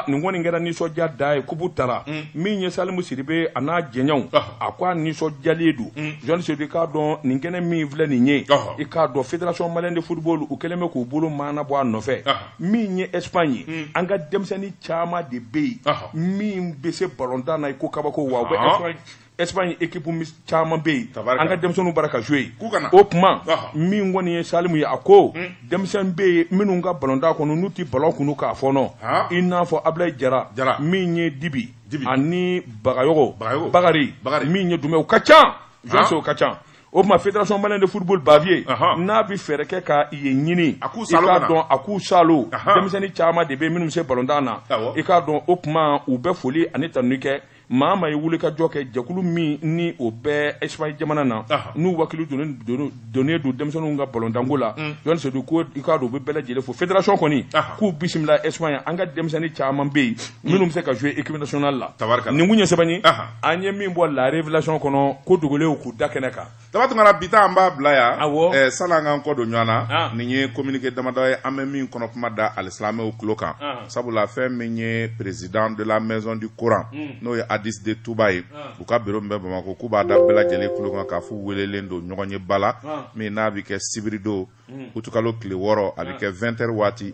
nin kɔni kɛra nisɔndiya da ye coupe taara min ye Salimu Sidibe a n'a jɛɲɔgɔnw a ko a nisɔndiyalen don Jɔnni Sedu i k'a dɔn nin kɛnɛ min filɛ nin ye i k'a dɔn fédération malienne de football u kɛlen bɛ k'u bolo maana bɔ a nɔfɛ. Min ye Espagne ye an ka denmisɛnnin caman de bɛ yen min bɛ se ballontan na i ko kabako wa u bɛ Espagne équipe caman bɛ yen an ka denmisɛnninw bara ka jouer o tuma min kɔni ye Salimu ye a ko denmisɛnnin bɛ yen minnu ka ballontan kɔnɔ n'u tɛ ballon kunu k'a fɔɔnɔ i n'a fɔ Ablaye Jara min ye Dibi ani Bagayogo Bakari min ye Dumɛ u ka ca Jɔnse u ka ca. O tuma fédération malienne de football Bavier n'a bɛ fɛɛrɛ kɛ ka yen ɲini i k'a dɔn a k'u salo denmisɛnnin caman de bɛ minnu bɛ se ballontan na i k'a dɔn o tuma u bɛ foli ani tanuni kɛ maa ma ye wulikajɔ kɛ jɛkulu min ni o bɛ Espagne jamana na n'u wakili donnen don denmisɛnninw ka ballontanko la Jɔnni Sedu ko i k'a dɔn u bɛ bɛɛ lajɛlen fo fédération kɔni k'u bisimila Espagne an ka denmisɛnnin caman bɛ yen minnu bɛ se ka jouer équipe nationale la nin kun ye sɛbɛn ye an ye min bɔ la révélation kɔnɔ ko dogolenw k'u da kɛnɛ kan. Daba Tunkara bi ta an b'a bila yan sani an k'an kɔ don ɲɔgɔn na nin ye communiqué damadɔ ye an bɛ min kɔnɔ kuma da alisilamɛw tulo kan sabula fɛn min ye président de la maison du Coran n'o ye Hadis de Touba ye u ka bureau min bɛ Bamakɔ k'u b'a da bɛɛ lajɛlen tulo kan k'a f'u welelen don ɲɔgɔn ye ba la min n'a bɛ kɛ sibiri don utukalo tile 6 a bɛ kɛ 20h waati.